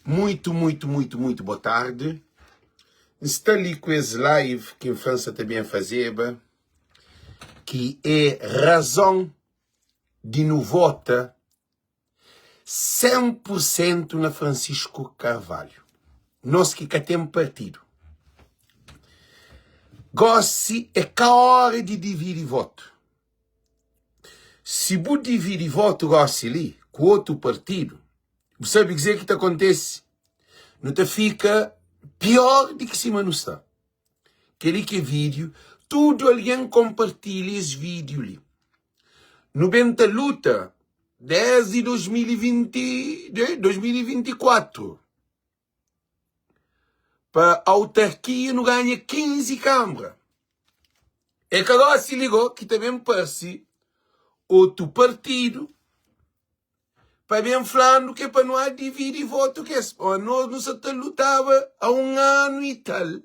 Muito, muito, muito, muito boa tarde. N sta li ku es live ki N fla N sa ta ben fazeba, ki é razon di nu vota 100 pur sentu na Francisco Carvalho. Nos ki ka ten partidu. Gosi é ka ora di dividi votu. Si bu dividi votu gosi li ku otu partidu, Bu sabe kuzê ki ta kontise? Nu ta fika piór di ki sima nu sta. Kel-li ki é vídiu. Tudu algen konpartilha es vídiu li. Nu ben ta luta désdi 2020, 2024 pa autarkia nu ganha 15 kanbra. É ka gósi li gó ki ta ben parse otu partidu pa ben flandu ke pa nu a dividi votu kes o nos nu sa ta lutaba a un anu i tal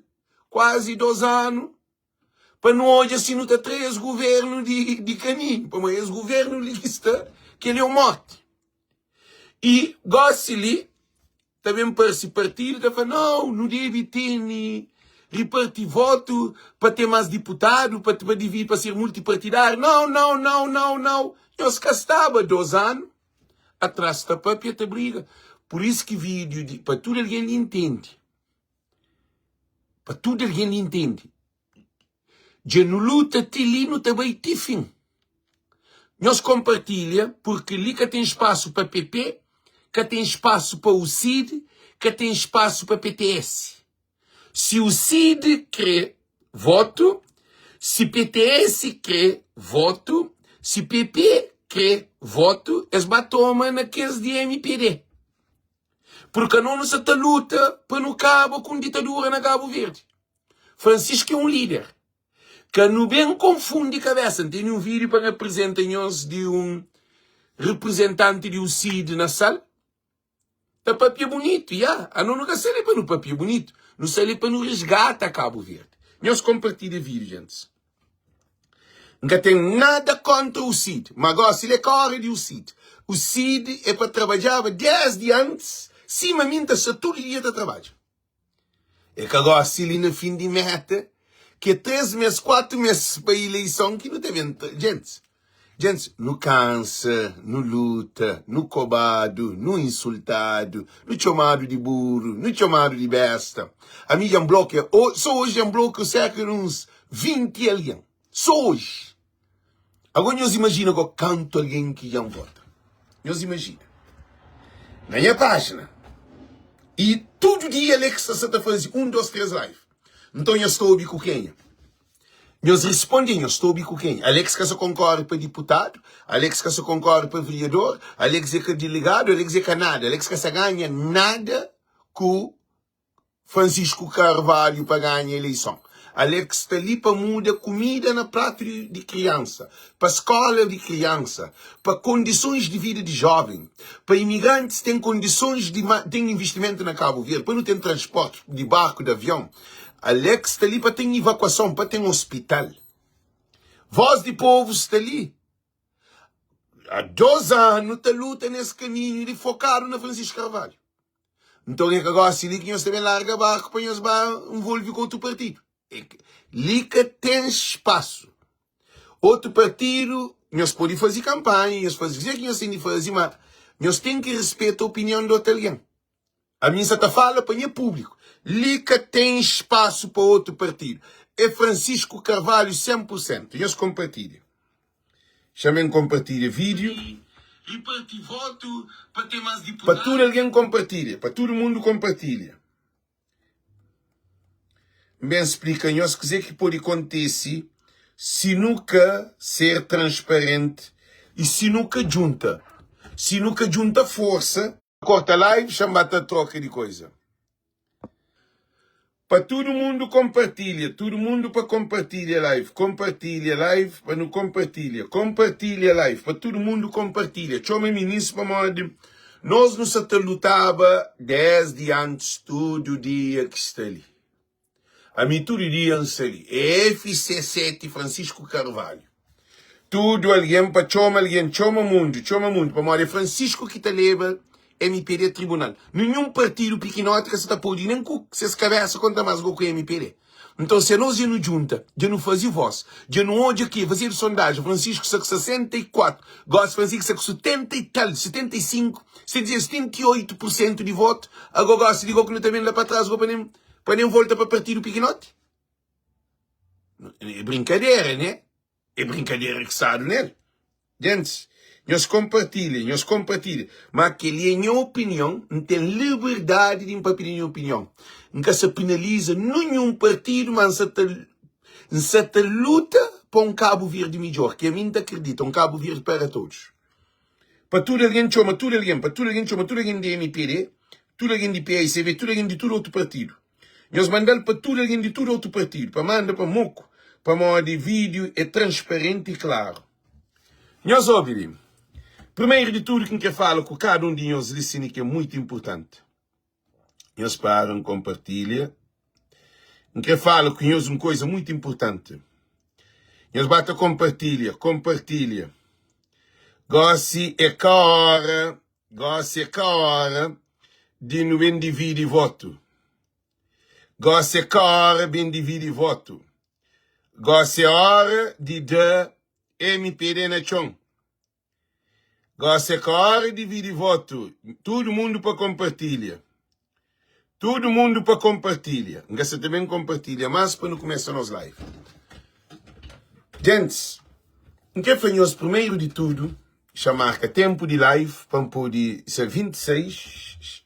kuazi dos anu pa nu odja si nu ta tra es guvernu di, di kaminhu pamodi es guvernu li ki sta kel é un morti i gosi li Ta ben parse partidu ta fla, Nau, nu debe tene riparti votu pa ten más diputadu, pa pa dividi, pa ser multipartidáriu. Nau, nau, nau, nau, nau. Nhos ka staba dos anu atrás ta papia, ta briga. Pur isu ki vídiu di, pa tudu algen li intende, pa tudu algen li intende, Dja nu luta ti li nu ta bai ti fin. Nhos konpartilha purki li ka ten spasu pa PP, ka ten spasu pa UCID, ka ten spasu pa PTS. Si UCID kre votu, si PTS kre votu, si PP kre votu, es ba toma na kes di mpd. Purka no nu sa ta luta pa nu kaba ku un ditadura na Kabu Verdi. Francisco é un líder. Ka nu ben konfundi kabesa. N tene un vídeo pa N apresenta nhos di un representanti di UCID na sal. Ta papia bunitu, ya. Ano nu ka sta li pa nu papia bunitu. Nu sta li pa nu resgata Kabu Verdi. Nhos konpartilha vídeo, gentis. N ka ten nada kontra UCID, ma gosi li é ka ora di UCID. UCID é pa trabadjaba desdi antis, sima mi N ta sta tudu dia ta trabadja. É ka gosi li na fin di meta, ki é 3 mes, 4 mes pa ileison ki nu ta ben. Gentis, gentis, nu kansa, nu luta, nu kobadu, nu insultadu, nu txomadu di buru, nu txomadu di besta. Ami dja N blokia, so oji dja N blokia serka di uns 20 algen. So oji. Agora nhos imajina go kantu algen ki dja N vota. Nhos imajina. Na nha pájina. I tudu dia Alex ta sa ta faze 1, 2, 3 live. Nton nhos ta obi ku kenha? Nhos responde, nhos ta obi ku kenha? Alex ka sa konkore pa diputadu, Alex ka sa konkore pa vereador, Alex é ka delegadu, Alex é ka nada. Alex ka sa ganha nada ku Francisco Carvalho pa ganha eleison. Alex sta li pa muda kumida na pratu di kriansa, pa skola di kriansa, pa kondisons di vida di joven, pa imigrantis ten kondisons di ten investimentu na Kabu Verdi, pa nu ten transporti di barku, di avion. Alex sta li pa ten ivakuason, pa ten ospital. Voz di povu sta li a 2 anu ta luta nes kaminhu li fokadu na Francisco Carvalho. Nton é ka gosi li ki nhos ta ben larga barku pa nhos ba nvolve ku otu partidu. É li ka ten spasu. Otu partidu, nhos pode faze kanpanha, nhos faze kuzê ki nhos ten di faze, ma nhos ten ki rispeta opinion di otu algen. Ami N sa ta fala pa nha públiku, li ka ten spasu pa otu partidu. É Francisco Carvalho 100 pur sentu. Nhos konpartilha. Xa-m konpartilha vídiu. Pa tudu algen konpartilha, pa tudu mundu konpartilha. N ben splika nhos kuzê ki pode kontise si nu ka ser transparenti i si nu ka djunta. Si nu ka djunta forsa. Korta live, xa-m ba ta troka di koisa. Pa tudu mundu konpartilha, tudu mundu pa konpartilha live, konpartilha live pa nu konpartilha, konpartilha live pa tudu mundu konpartilha. Txoma minis pamodi nos nu sa ta lutaba desdi antis tudu dia ki sta li. Ami tudu dia N sta li. É FC7 Francisco Carvalho. Tudu algen pa txoma algen, txoma mundu, txoma mundu pamodi é Francisco ki ta leba. mpd tribunal. Ninhun partidu pikinoti ka sa ta pode nen ku ses kabesa konta mas go ku mpd. Nton si anos dja nu djunta, dja nu faze vos, dja nu odja ki fazedu sondajen, Francisco sta ku 64, gosi Francisco sta ku 70 i tal, 75, se dizer 78 por sentu di votu, ago gosi di go ku nu ta ben la pa tras go pa nen pa nen volta pa partidu pikinoti? É brinkadera, né? É brinkadera ki stadu nel. Gentis, nhos konpartilha, nhos konpartilha. Má kel-li é nha opinion, N ten liberdadi di N papia di nha opinion. N ka sa penaliza ninhun partidu, má N sa ta N sa ta luta pa un Kabu Verdi midjór, ki ami N ta kridita, un Kabu Verdi para todos. Pa tudu algen txoma tudu algen, pa tudu algen txoma tudu algen di mpd, tudu algen di paicv, tudu algen di tudu otu partidu. Nhos manda-l pa tudu algen di tudu otu partidu, pa manda pa moku, pamodi vídiu é transparenti i klaru. Nhos obi li. Primeru di tudu ki N kre fala ku kada un di nhos li sin ki é muitu inpurtanti. Nhos para, N konpartilha. N kre fala ku nhos un koiza muitu inpurtanti. Nhos ba ta konpartilha, konpartilha. Gosi é ka ora Gósi é ka óra di nu ben dividi votu Gósi é ka óra ben dividi votu Gósi é óra di da mpd na txon Gósi é ka óra dividi votu Tudu mundu pa konpartilha Tudu mundu pa konpartilha N ka sa ta ben konpartilha más pa nu kumesa nos live Gentis, N kre fla nhos primeru di tudu Xa marka tenpu di live pa N pode ser 26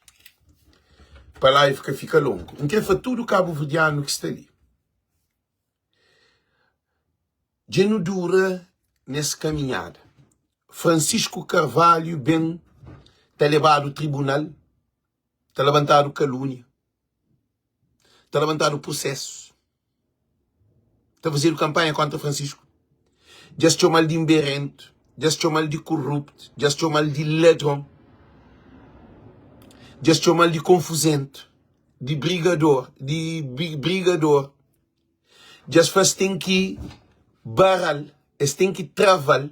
pa live ka fika longu N kre fla tudu kabuverdianu ki sta li Dja nu dura nes kaminhada. Francisco Carvalho ben ta lebadu tribunal, ta labantadu kalúnia, ta labantadu prusésu, ta fazedu kanpanha kóntra Francisco. Dja es txoma-l di inberentu, dja es txoma-l di koruptu, dja es txoma-l di ladron, dja es txoma-l di konfuzentu, di brigador, di brigador. Dja es fla es ten ki bara-l, es ten ki trava-l.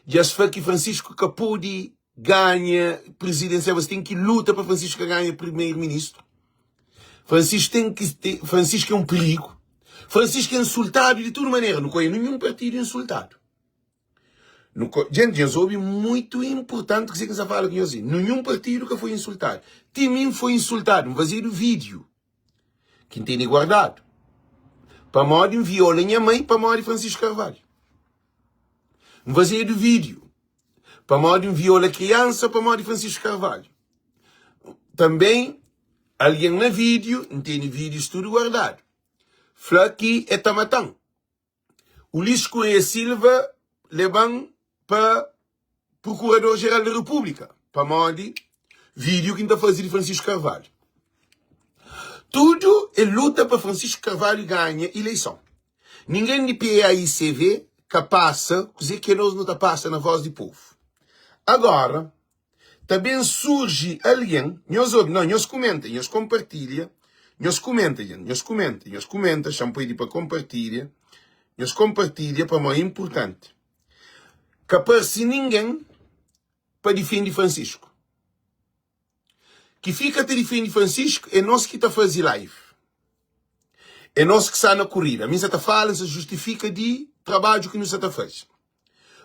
Dja es fla ki Francisco ka pode ganha prizidensia, es ten ki luta pa Francisco ka ganha primeiro-ministru. Francisco ten ki, Francisco é un perigu. Francisco é insultadu di tudu manera, nu ka oja ninhun partidu insultadu. Nu ka, jenti, nhos obi muitu inpurtanti kuzê ki N sta fala ku nhos li. Ninhun partidu ka foi insultadu. Ti mi N foi insultadu, N fazedu vídiu. Ki N tene guardadu. Pamodi N viola nha mãe pamodi Francisco Carvalho. N fazedu vídeo pamodi N viola kriansa pamodi Francisco Carvalho. Também algen na vídeo, N tene vídeos tudu guardadu, fla ki e ta mata-m. Ulisses Correia Silva leba-m pa Procurador Geral da República pamodi vídeo ki N ta faze di Francisco Carvalho. Tudu é luta pa Francisco Carvalho ganha ileison. Ninguém di PAICV ka pasa kuze ki anos nu ta pasa na Voz di Povo. Agora, ta ben surji algen, nhos obi, não, nhos kumenta, nhos kompartilha, nhos kumenta, gente, nhos kumenta, nhos kumenta, xa-m poi di pa kompartilha, nhos kompartilha pamó é inpurtanti. Ka parse ningen pa difende Francisco. Ki fika ta difende Francisco é nos ki ta faze live. É nos ki sta na korida. Ami sa ta fala, N sa justifika di trabadju ki nu sa ta faze.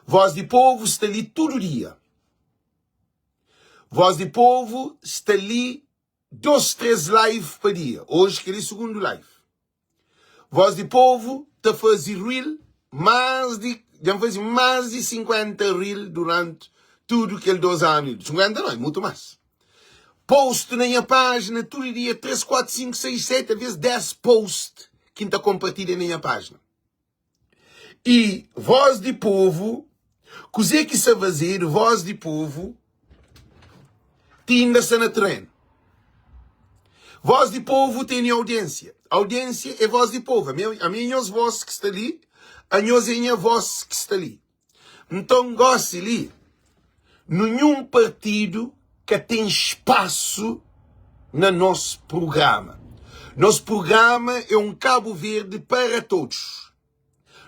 Voz di povu sta li tudu dia. Voz di povu sta li dos, tres live pa dia. Oji kel-li é sugundu live. Voz di povu ta faze reel más di, dja N faze más di 50 reel duranti tudu kel dos anu. 50 não, é mutu más. Post na nha pájina tudu dia, 3, 4, 5, 6, 7, alvês 10 post ki N ta konpartilha na nha pájina. E voz di povu, kuzê ki sta fazedu, voz di povu ti inda sta na terenu. Voz di povu tene audiênsia. Audiênsia é voz di povu. Ami, ami é nhos voz ki sta li, anhos é nha voz ki sta li. Nton, gósi li, ninhun partidu ka ten spasu na nos prugrama. Nos prugrama é un Kabu Verdi para todos.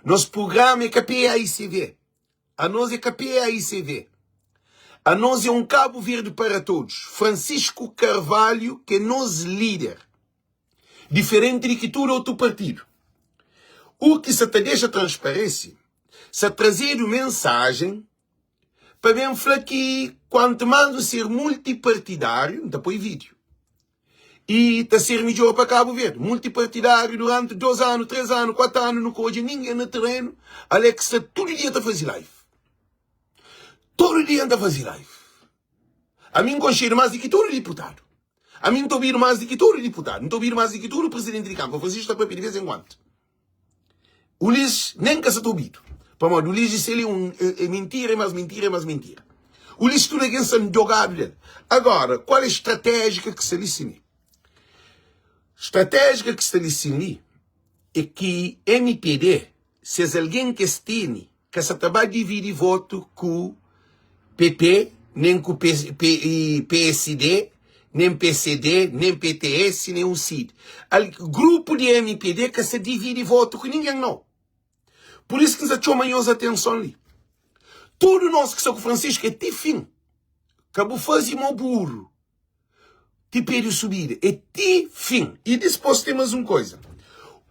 Nos prugrama é ka PAICV. Anos é ka PAICV. Anos é un Cabo Verde para todos. Francisco Carvalho ki é nos líder. Diferenti di ki tudu otu partidu. U ki sa ta dexa transparese, sa trazedu mensajen pa ben fla ki kuantu más nu ser multipartidáriu, N ta poi vídiu, i ta ser midjór pa Kabu Verdi. Multipartidáriu duranti 2 anu, 3 anu, 4 anu nu ka odja ningen na terenu, ale ki sta tudu dia ta faze live. Tudu dia N ta faze live. Ami N konxedu más di ki tudu diputadu. Ami N ta obidu más di ki tudu diputadu. N ta obidu más di ki tudu prizidenti di kanpra. Francisco ta papia di vez en kuantu. Ulis nen ka sa ta obidu. Pamodi Ulis di sel é un é mintira e más mintira e más mintira. Ulis tudu algen sta ndjogadu del. Agora, kual é stratéjika ki sta li sin li? Stratéjika ki sta li sin li é ki mpd, ses algen ki es tene, ka sa ta ba dividi votu ku PP, nen ku psd, nen pcd, nen pts, nen ucid. Al, grupu di mpd ka sa dividi votu ku ningen nau. Pur isu ki N sa txoma nhos atenson li. Tudu nos ki sta ku Francisco é ti fin. Ka bu faze mo buru. Ti pé di subida é ti fin. I dispos ten mas un koiza.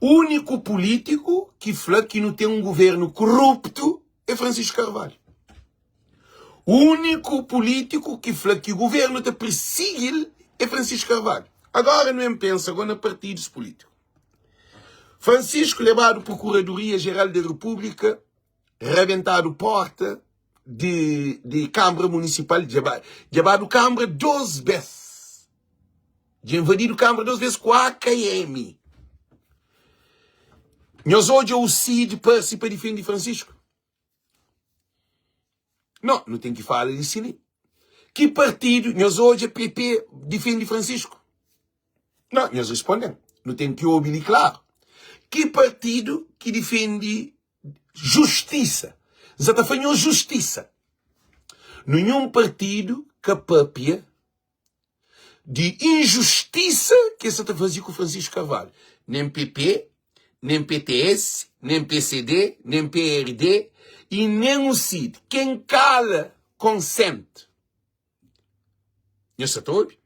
Uniku pulitiku ki fla ki nu ten un guvernu kuruptu é Francisco Carvalho. Uniku pulitiku ki fla ki guvernu ta pirsigi-l é Francisco Carvalho. Agora nu en pensa go na partidus pulitiku. Francisco lebadu Prokuradoria Jeral di Republika rabentadu porta di, di Kambra Munisipal, dja badu Kambra dos bes. Dja invadidu Kambra dos bes ku AKM. Nhos odja o Cid parse pa difende Francisco? No, nu ten ki fala di si li. Ki partidu nhos odja PP difende Francisco? No, nhos responde-m. Nu ten ki obi li klaru. Ki partidu ki difende Justisa. N sa ta fla nhos justisa. Ninhun partidu ka papia di injustisa ki es sa ta faze ku Francisco Carvalho. Nen PP, nen PTS, nen pcd, nen prd y nen UCID. Ken kala konsente. Nhos sa ta obi?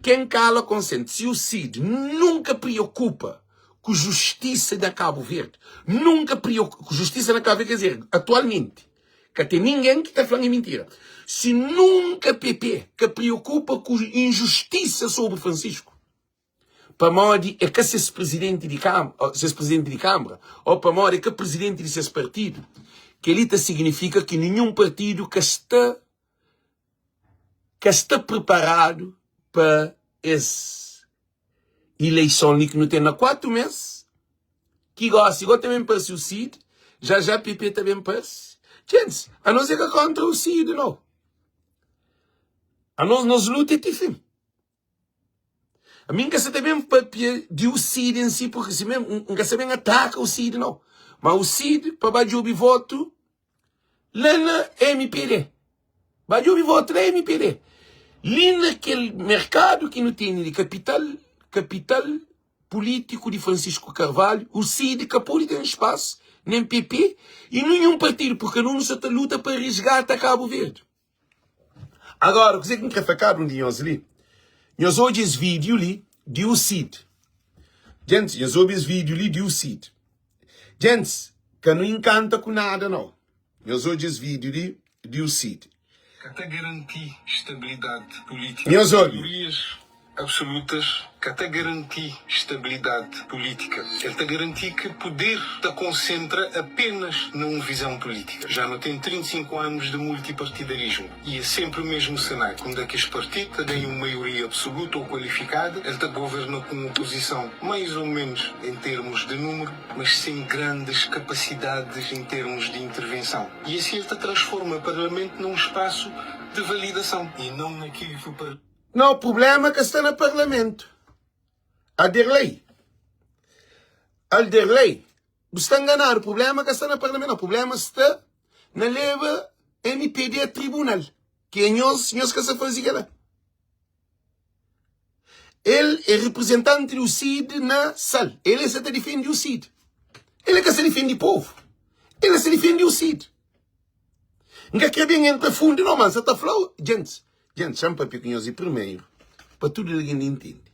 Ken kala konsenti. Si u Cid nunka priokupa ku justisa na Kabu Verdi, nunka priokupa ku justisa na Kabu Verdi, ker dizer, atualmenti ka ten ningen ki ta fla-m é mintira. Si nunka PP ka priokupa ku injustisa sobri Francisco, pamodi é ka ses prizidenti di kama, ses prizidenti di kanbra, ô pamodi é ka prizidenti di ses partidu, kel-li ta signifika ki ninhun partidu ka sta ka sta preparadu pa es ileison li ki nu ten na 4 mes, ki gosi go ta ben parse u Cid, já já PP ta ben parse. Gentis, anos é ka kontra u Cid no. Anos nos luta é ti fin. Ami N ka sa ta ben papia di u Cid en si, purki si mesmu N ka sa ben ataka u Cid no. Ma u Cid pa ba djobi votu la na mpd. Ba djobi votu la mpd. Li na kel merkadu ki nu tene di kapital, kapital pulitiku di Francisco Carvalho, u Cid ka pode ten spasu, nen PP i ninhun partidu, purki anu nu sa ta luta pa risgata Kabu Verdi. Agora, kuzê ki N krê fla kada un di nhos li? Nhos odja es vídiu li di UCID. Gentis, nhos obi es vídiu li di UCID. Gentis, ka nu inkanta ku nada, nau. Nhos odja es vídiu li di UCID. Ka ta garanti stabilidadi pulítika. Nhos obi. Maiorias absolutas ka ta garanti stabilidadi pulítika. El ta garanti ki puder ta konsentra apenas na un vizon pulítika. Já nu ten 35 anus di multipartidarismu i é senpri mesmu senáriu. Kunda kes partidu ta ganha un maioria absoluta ou kualifikada, el ta governa ku un opozison mais ou menus en termus di númeru, mas sen grandes kapasidadis en termus di intervenson. I asi el ta transforma parlamentu na un spasu di validason i non naquilo ki o. Nau, prublema ka sta na parlamentu. Aderlei, Alderlei, bu sta nganadu, prublema ka sta na parlamentu, nau, prublema sta na leba mpd a tribunal, ki é nhos, nhos ka sa faze kela. El é reprezentanti di UCID na sal, el é sa ta difende UCID, el é ka sa difende povu, el é sa difende UCID. N ka kre ben entra fundu no, ma N sa ta fla-u, djentis, djentis, xa-m papia ku nhos di primeru, pa tudu algen intende.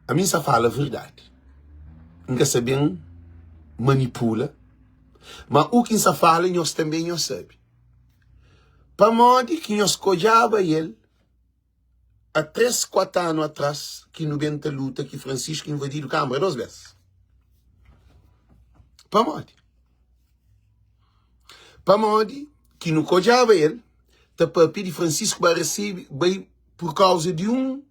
Ami N sa fala verdadi. N ka sa ben manipula, ma u ki N sa fala nhos tanbe nhos sabe. Pamodi ki nhos kodjaba el a 3, 4 anu atras ki nu ben ta luta ki Francisco invadidu Kambra 2 bes? Pamodi? Pamodi ki nu kodjaba el ta papia di Francisco ba resebe bai pur kauza di un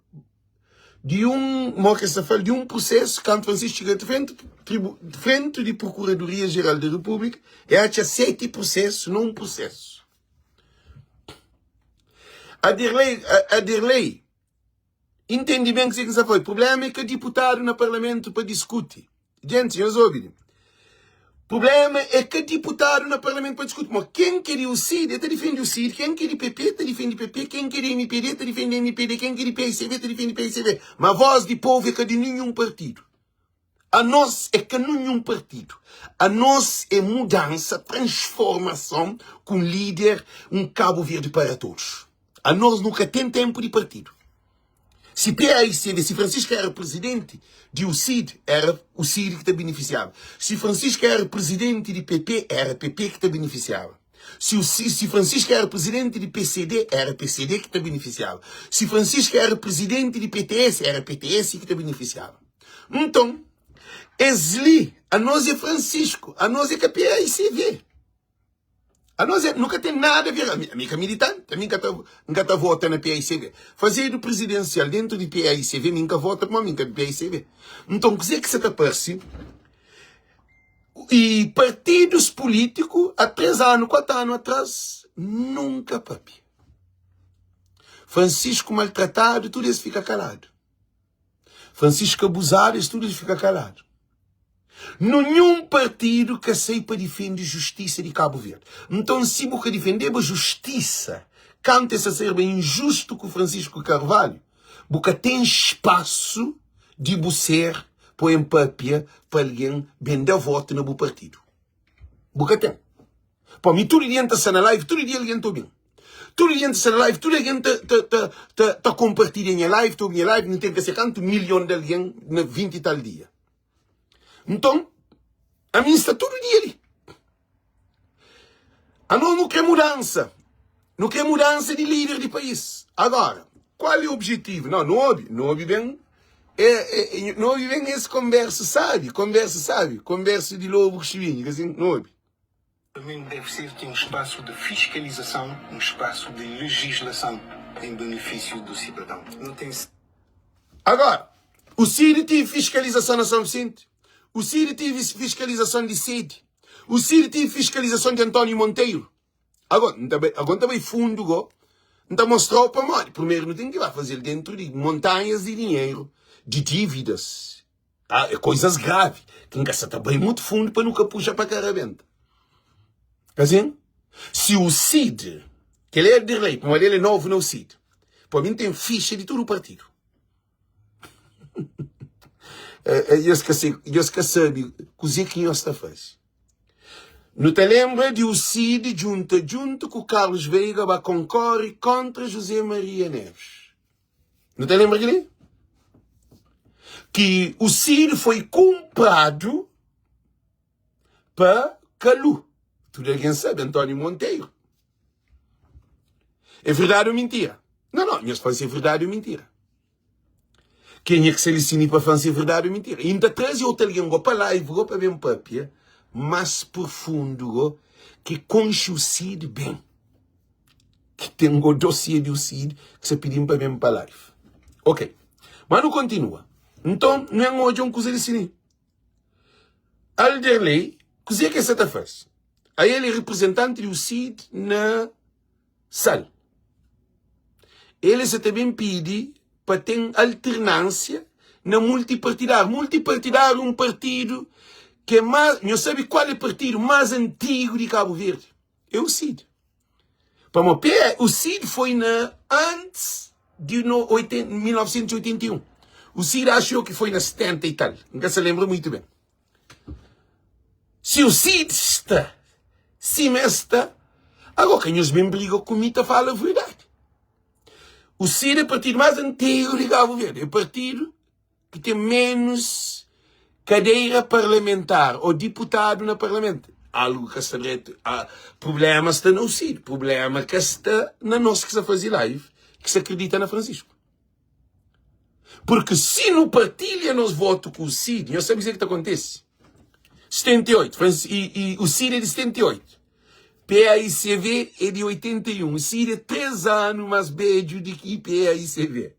di un mo ke sta fal di un prosesu kantu Francisco txiga di frenti tribu frenti di Prokuradoria Jeral di Repúblika e atxa 7 prosesu na un prosesu. Adirley, Adirley, intendi ben kuzê ki N sta fla. Prubléma é ka diputadu na parlamentu pa diskuti. Gentis, nhos obi li. Prubléma é ka diputadu na parlamentu pa diskuti. Mo ken ki é di UCID, e ta difende UCID, ken ki é di PP, ta difende PP, ken ki é di MPD, ta difende MPD, ken ki é di PICV, ta difende PICV. Ma vós di povu é ka di ninhun partidu. Anos é ka ninhun partidu. Anos é mudansa, transformason ku un líder, un Kabu Verdi para todos. Anos nu ka ten tenpu di partidu. Si PAICV, si Francisco era presidenti di UCID, era UCID ki ta benefisiaba. Si Francisco era presidenti di PP, era PP ki ta benefisiaba. Si, si Francisco era presidenti di PCD, era PCD ki ta benefisiaba. Si Francisco era presidenti di PTS, era PTS ki ta benefisiaba. Nton, es li, anos é Francisco, anos é ka PAICV. Anos é, nu ka ten nada a ver, ami, ami ka militante, ami ka ta, N ka ta vota na PAICV. Fazedu prizidensial dentu di PAICV, mi N ka vota pamodi mi N ka di PAICV. Nton, kuzê ki sa ta parse? I partidus pulítiku, a 3 anu, 4 anu atras, nunka papia. Francisco maltratadu, tudu es fika kaladu. Francisco abuzadu, es tudu es fika kaladu. Ninhun partidu ka sai pa difende justisa di Kabu Verdi. Nton, si bu ka difendeba justisa kantu es ta serba injustu ku Francisco Carvalho, bu ka ten spasu di bu ser pa en papia pa algen ben da votu na bu partidu. Bu ka ten. Pô, mi tudu dia N ta sta na live, tudu dia algen ta obi-m. Tudu dia N ta sta na live, tudu algen ta, ta, ta, ta, ta konpartilha nha live, ta obi nha live, nu ten ka se kantu milhon di algen na 20 i tal dia. Nton, ami N sta tudu dia li. Anos nu kre mudansa. Nu kre mudansa di líder di país. Agora, kual é objetivu? Não, nu obi, nu obi ben, é, é, nu obi ben es konbersu sabi, konbersu sabi, konbersu di lobu ku xibinhu, ka sin? Nu obi. Parlamento deve ser um espaço de fiscalização, um espaço de legislação em benefício do cidadão. Não tem Agora, o Cid tive fiscalização na São Vicente, o Cid tive fiscalização de sede, o Cid tive fiscalização de António Monteiro. Agora, não tá bem, agora tá bem fundo, go. Não tá mostrar o pamodi. Primeiro não tem que vai fazer dentro de montanhas de dinheiro, de dívidas. Ah, é coisas graves. Que nunca está bem muito fundo para nunca puxar para carabenta. Assim? Se o Cid, que ele é de rei, como ele é novo no Cid, para mim tem ficha de todo o partido. Nhos ka se, nhos ka sabe kuzê ki nhos ta faze. Nu ta lenbra di o Cid djunta djuntu ku Carlos Veiga ba konkore kontra José Maria Neves. Nu ta lenbra kel-li? Ki o Cid foi kunpradu pa Kalu. Tudu algen sabe, António Monteiro. É verdadi ou mintira? Não, não, nhos fla se é verdadi ou mintira. Kenha ki sta li sini pa fla se é verdadi ou mintira. E N ta traze otu algen go pa live go pa ben papia más profundu go ki konxe o Cid ben. Ki ten go dossier di o Cid ki sta pidi-m pa ben pa live. Ok, ma nu kontinua. Nton, nu en odja un kuza di sini. Alderley, kuzê ki el sta ta faze? Ael é reprezentanti di UCID na Sal. El sta ta ben pidi pa ten alternânsia na multipartidáriu. Multipartidáriu é un partidu ki é más. Nhos sabe kual é partidu más antigu di Kabu Verdi? É UCID. Pamodi P o Cid foi na antes de no 1981. O Cid acho eu que foi na 70 e tal. Nunca se lembra muito bem. Se o Cid está, sima es sta, Agora ka nhos ben briga ku mi ta fala verdade. O CID é partido mais antigo de Cabo Verde. É partido que tem menos cadeira parlamentar ou deputado na parlamento. Algo que está direto. Ah, problema está no CID. Problema que está na nós que está fazer live, que se acredita na Francisco. Porque se não partilha nos voto com o CID, nós sabemos o que acontece. 78, e, e o CID é de 78. PAICV é de 81. O CID é 3 anos mais velho do que PAICV.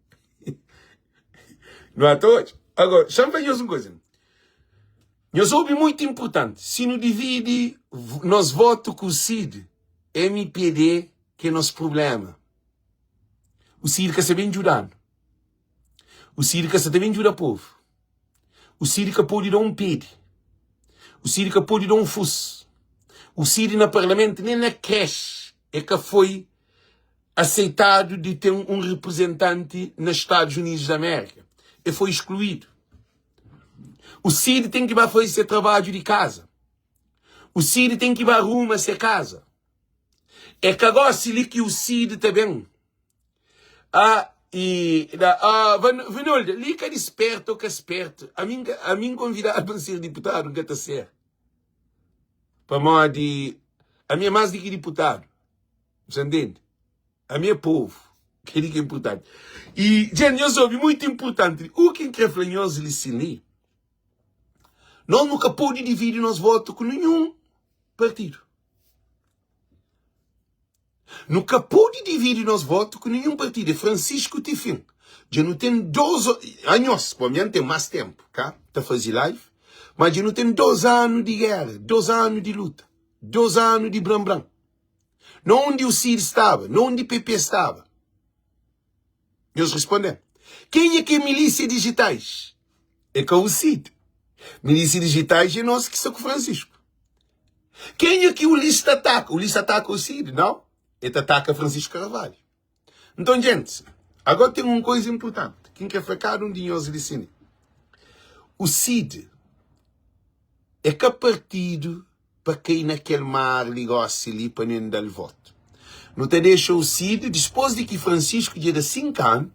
Não é até hoje? Agora, deixa-me fazer uma coisa. Nós ouve muito importante. Se não divide nos voto com o CID, MPD, que é nosso problema. O Cid ka sa ben djuda-nu. O Cid ka sa ta ben djuda povu. O Cid ka pode da un pedi. O Cid ka pode da un fus. O Cid na parlamentu nen na creche e ka foi aceitadu di ten un representanti na Estados Unidos da América. E foi excluídu. O Cid ten ki ba faze se trabadju di kaza. O Cid ten ki ba ruma se kaza. É ka gosi li ki o Cid ta ben. Ah, e da, ah, Van, Vanolda, li ka di sperto ou ka sperto. A mim, a mim convidado para ser deputado, nka ta ser. Pamodi, a mim é mais di ki deputado. Você entende? A mim é povo. Kel ki é importante. E, gente, nhos obi, muito importante. O ki n kre fla nhos li sin li, nós nu ka pode dividi nos voto ku nenhum partido. Nu ka pode dividi nos votu ku ninhun partidu. É Francisco Tifin. Dja nu ten 2 anhos, pa mi N ten más ténpu ka ta faze live, ma dja nu ten 2 anu di géra, 2 anu di luta, 2 anu di bran-bran. Na undi u Cid staba? Na undi PP staba? Nhos responde-m. Kenha ki é milísia digitais? É ka u Cid. Milísia digitais é nos ki sta ku Francisco. Kenha ki Ulisses ta ataka? Ulisses ataka o Cid? Não. Ele ta ataka Francisco Carvalho. Então, gente, agora tem uma coisa importante. Quem quer ficar um de nós de cine. O Cid é que partido para cair naquele mar negócio ali para nem dar voto. Não te deixa o Cid, depois de que Francisco dia de 5 anos,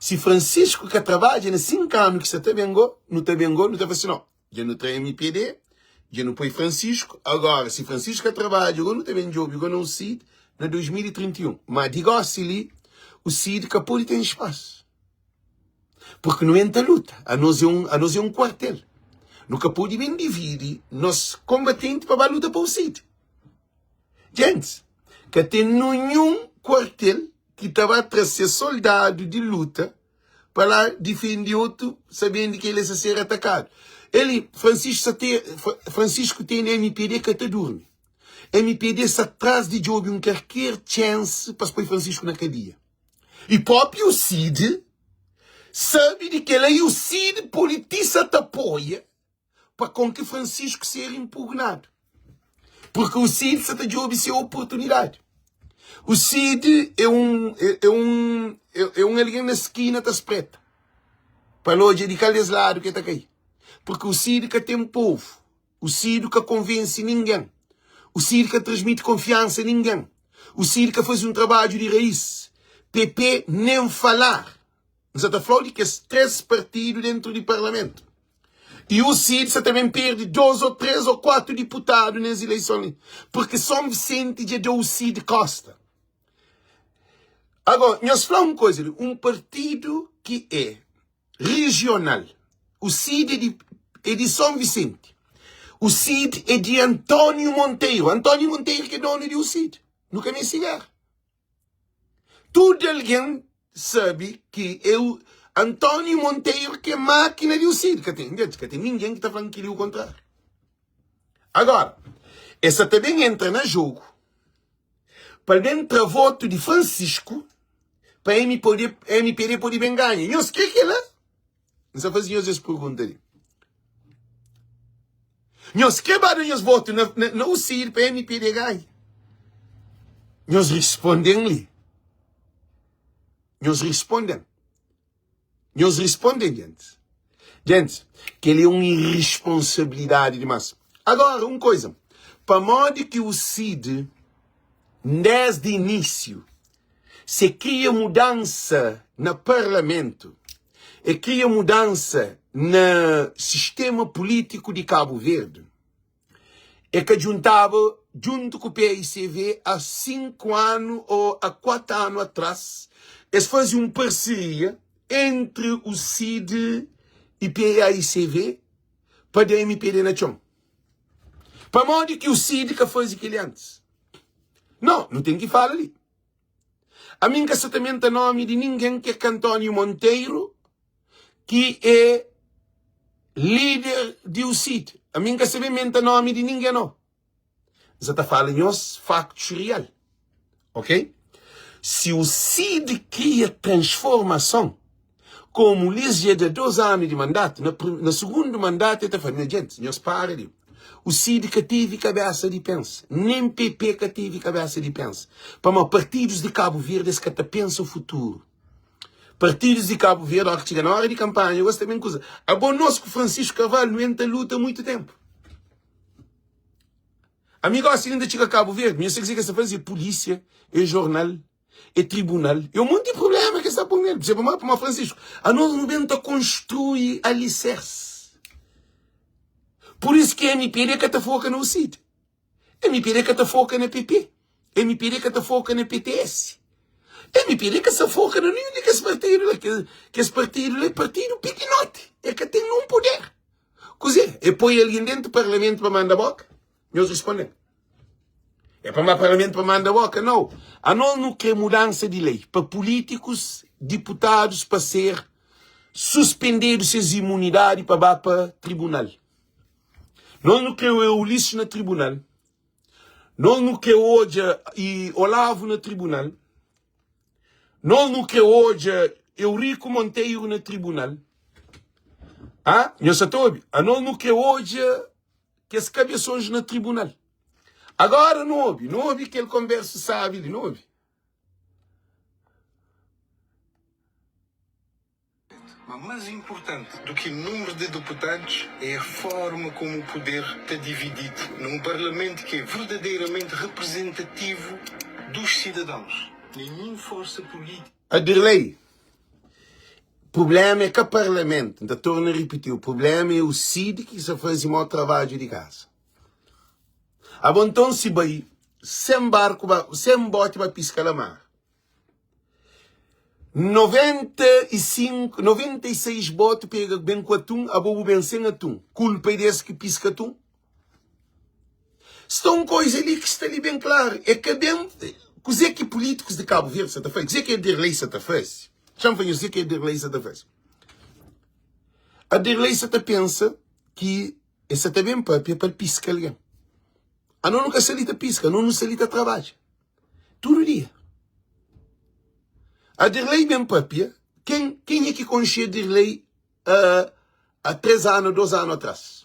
se Francisco que trabalha na 5 anos que você tá bem go, não tá bem go, não tá assim não. Dja nu tra mpd, dja nu poi Francisco, agora si Francisco ka trabadja go nu ta ben djobe go na un Cid na 2031. Ma di gosi li o Cid ka pode ten espaço. Porque nu entra luta, anos é un, anos é un quartel. Nu ka pode ben dividi nos kombatenti pa ba luta pa o Cid. Gents, ka ten nunhun quartel ki ta ba tra se soldadu di luta pa la difende otu sabendi ki el sa ser atakadu. Eli, Francisco sa te, Francisco tene mpd ka ta durmi. Mpd sa tras di djobe un karker chance pa poi Francisco na kadia. E propi o Cid sabe di kela e o Cid politiza ta apoia pa kon ki Francisco ser impugnadu. Porque o Cid sa ta djobe se oportunidade. O Cid é um, é, é um, é, é um alguém na esquina ta spreta. Pa lodja di kal des ladu ke ta kai. Porque o Cid ka tem povo. O Cid ka konvense ninguém. O Cid ka transmite confiança a ninguém. O Cid ka faze um trabalho de raiz. PP nem falar. N sa ta fla-u di kes 3 partidu dentu di parlamentu. I u Cid sa ta ben perde 2 o 3 o 4 diputadu nes ileison li. Purki Son Visenti dja da u Cid kosta. Agora, nhos fla un koza li, un partidu ki é rijional, u Cid é di, é di Son Visenti, u Cid é di António Monteiro, António Monteiro ki é donu di u Cid. Nu ka meste géra. Tudu algen sabe ki é o António Monteiro ki é mákina di UCID. Ka ten, ka ten ningen ki ta fla-m kel-li o kontráriu. Agora, el sa ta ben entra na jogu pa el ben tra votu di Francisco pa MPD pode ben ganha. Nhos kre kel-la? N sa faze nhos es pergunta li. Nhos kre ba da nhos votu na, na, na UCID pa MPD ganha? Nhos responden li. Nhos responden. Nhos responden, gente. Gente, kel é un irresponsabilidade dimas. Agora, un coisa. Pamodi ki o CID. Desdi inísiu, se kria mudansa na parlamentu, e kria mudansa na sistema pulítiku di Kabu Verdi, e ka djuntaba djuntu ku paicv a 5 anu o a 4 anu atras, es faze un parseria entri u CID i paicv pa da mpd na txon. Pamodi ki u CID ka faze keli antis? No, nu ten ki fala li. Ami N ka sa ta menta nomi di ningen ki é ka António Monteiro ki é lider di UCID. Ami N ka sa ben menta nomi di ningen no. N sa ta fala nhos faktus real. Ok? Si UCID kria transformason, komu Ulisses dja da 2 anu di mandatu, na, na sugundu mandatu el ta fla, nha gentis, nhos para di. O Cid ka tevi kabesa di pensa, nen PP ka tevi kabesa di pensa. Pamodi partidus di Kabu Verdi es ka ta pensa futuru. Partidus di Kabu Verdi, óra ki txiga na óra di kanpanha, gosi ta ben kuza. Abo nos ku Francisco Carvalho nu entra luta muitu tenpu. Ami gosi inda txiga Kabu Verdi, mi nhos sa ki es ta faze? É polísia, é jornal. É tribunal, é un monti problema ki sta pon nel. P'sê pamodi? Pamodi Francisco, anos nu ben ta konstrui alisersi. Pur isu ki MPD ka ta foka na UCID, MPD ka ta foka na PP, MPD ka ta foka na PTS, MPD ka sa foka na ninhun di kes partidu la. Kes partidu la é partidu pikinoti, e ka ten nun puder. Kuzê? E poi algen dentu parlamentu pa manda boka? Nhos responde-m. É pa parlamento pa manda boka? Nau. Anos nu kre mudansa di lei pa pulítikus, diputadus pa ser suspendedu ses imunidadi pa ba pa tribunal. Nos nu kre oja Ulisses na tribunal. Nos nu kre odja i Olavo na tribunal. Nos nu kre odja Eurico Monteiro na tribunal. Ah, nhos sa ta obi? Anos nu kre odja kes kabesons na tribunal. Agora nu obi, nu obi kel konversu sabi li, nu obi. Ma más inpurtanti du ki númeru di deputadus é a forma komu puder ta divididu na un parlamentu ki é verdadeiramenti reprezentativu dos sidadãus. Nenhun forsa pulítika. Adirley, Prublema é ka parlamentu, N ta torna ripitiu, prublema é u CID ki sa faze mau trabadju di kaza. Abo nton si bai sen barku ba, sen boti ba piska la mar, 95, 96 boti pega ben ku atun, abo bu ben sen atun, kulpa é des ki piska atun? Sta un koiza li ki sta li ben klaru, é ka ben kuzê ki pulítikus di Kabu Verdi sa ta faze, kuzê ki Adirley sa ta faze. Txa-m fla nhos kuzê ki Adirley sa ta faze. Adirley sa ta pensa ki el sa ta ben pâpia pa el piska algen. Anos nu ka sta li ta piska, anos nu sta li ta trabadja tudu dia. Adirley ben pâpia, ken, kenha ki konxe Adirley a 3 anu, 2 anu atras,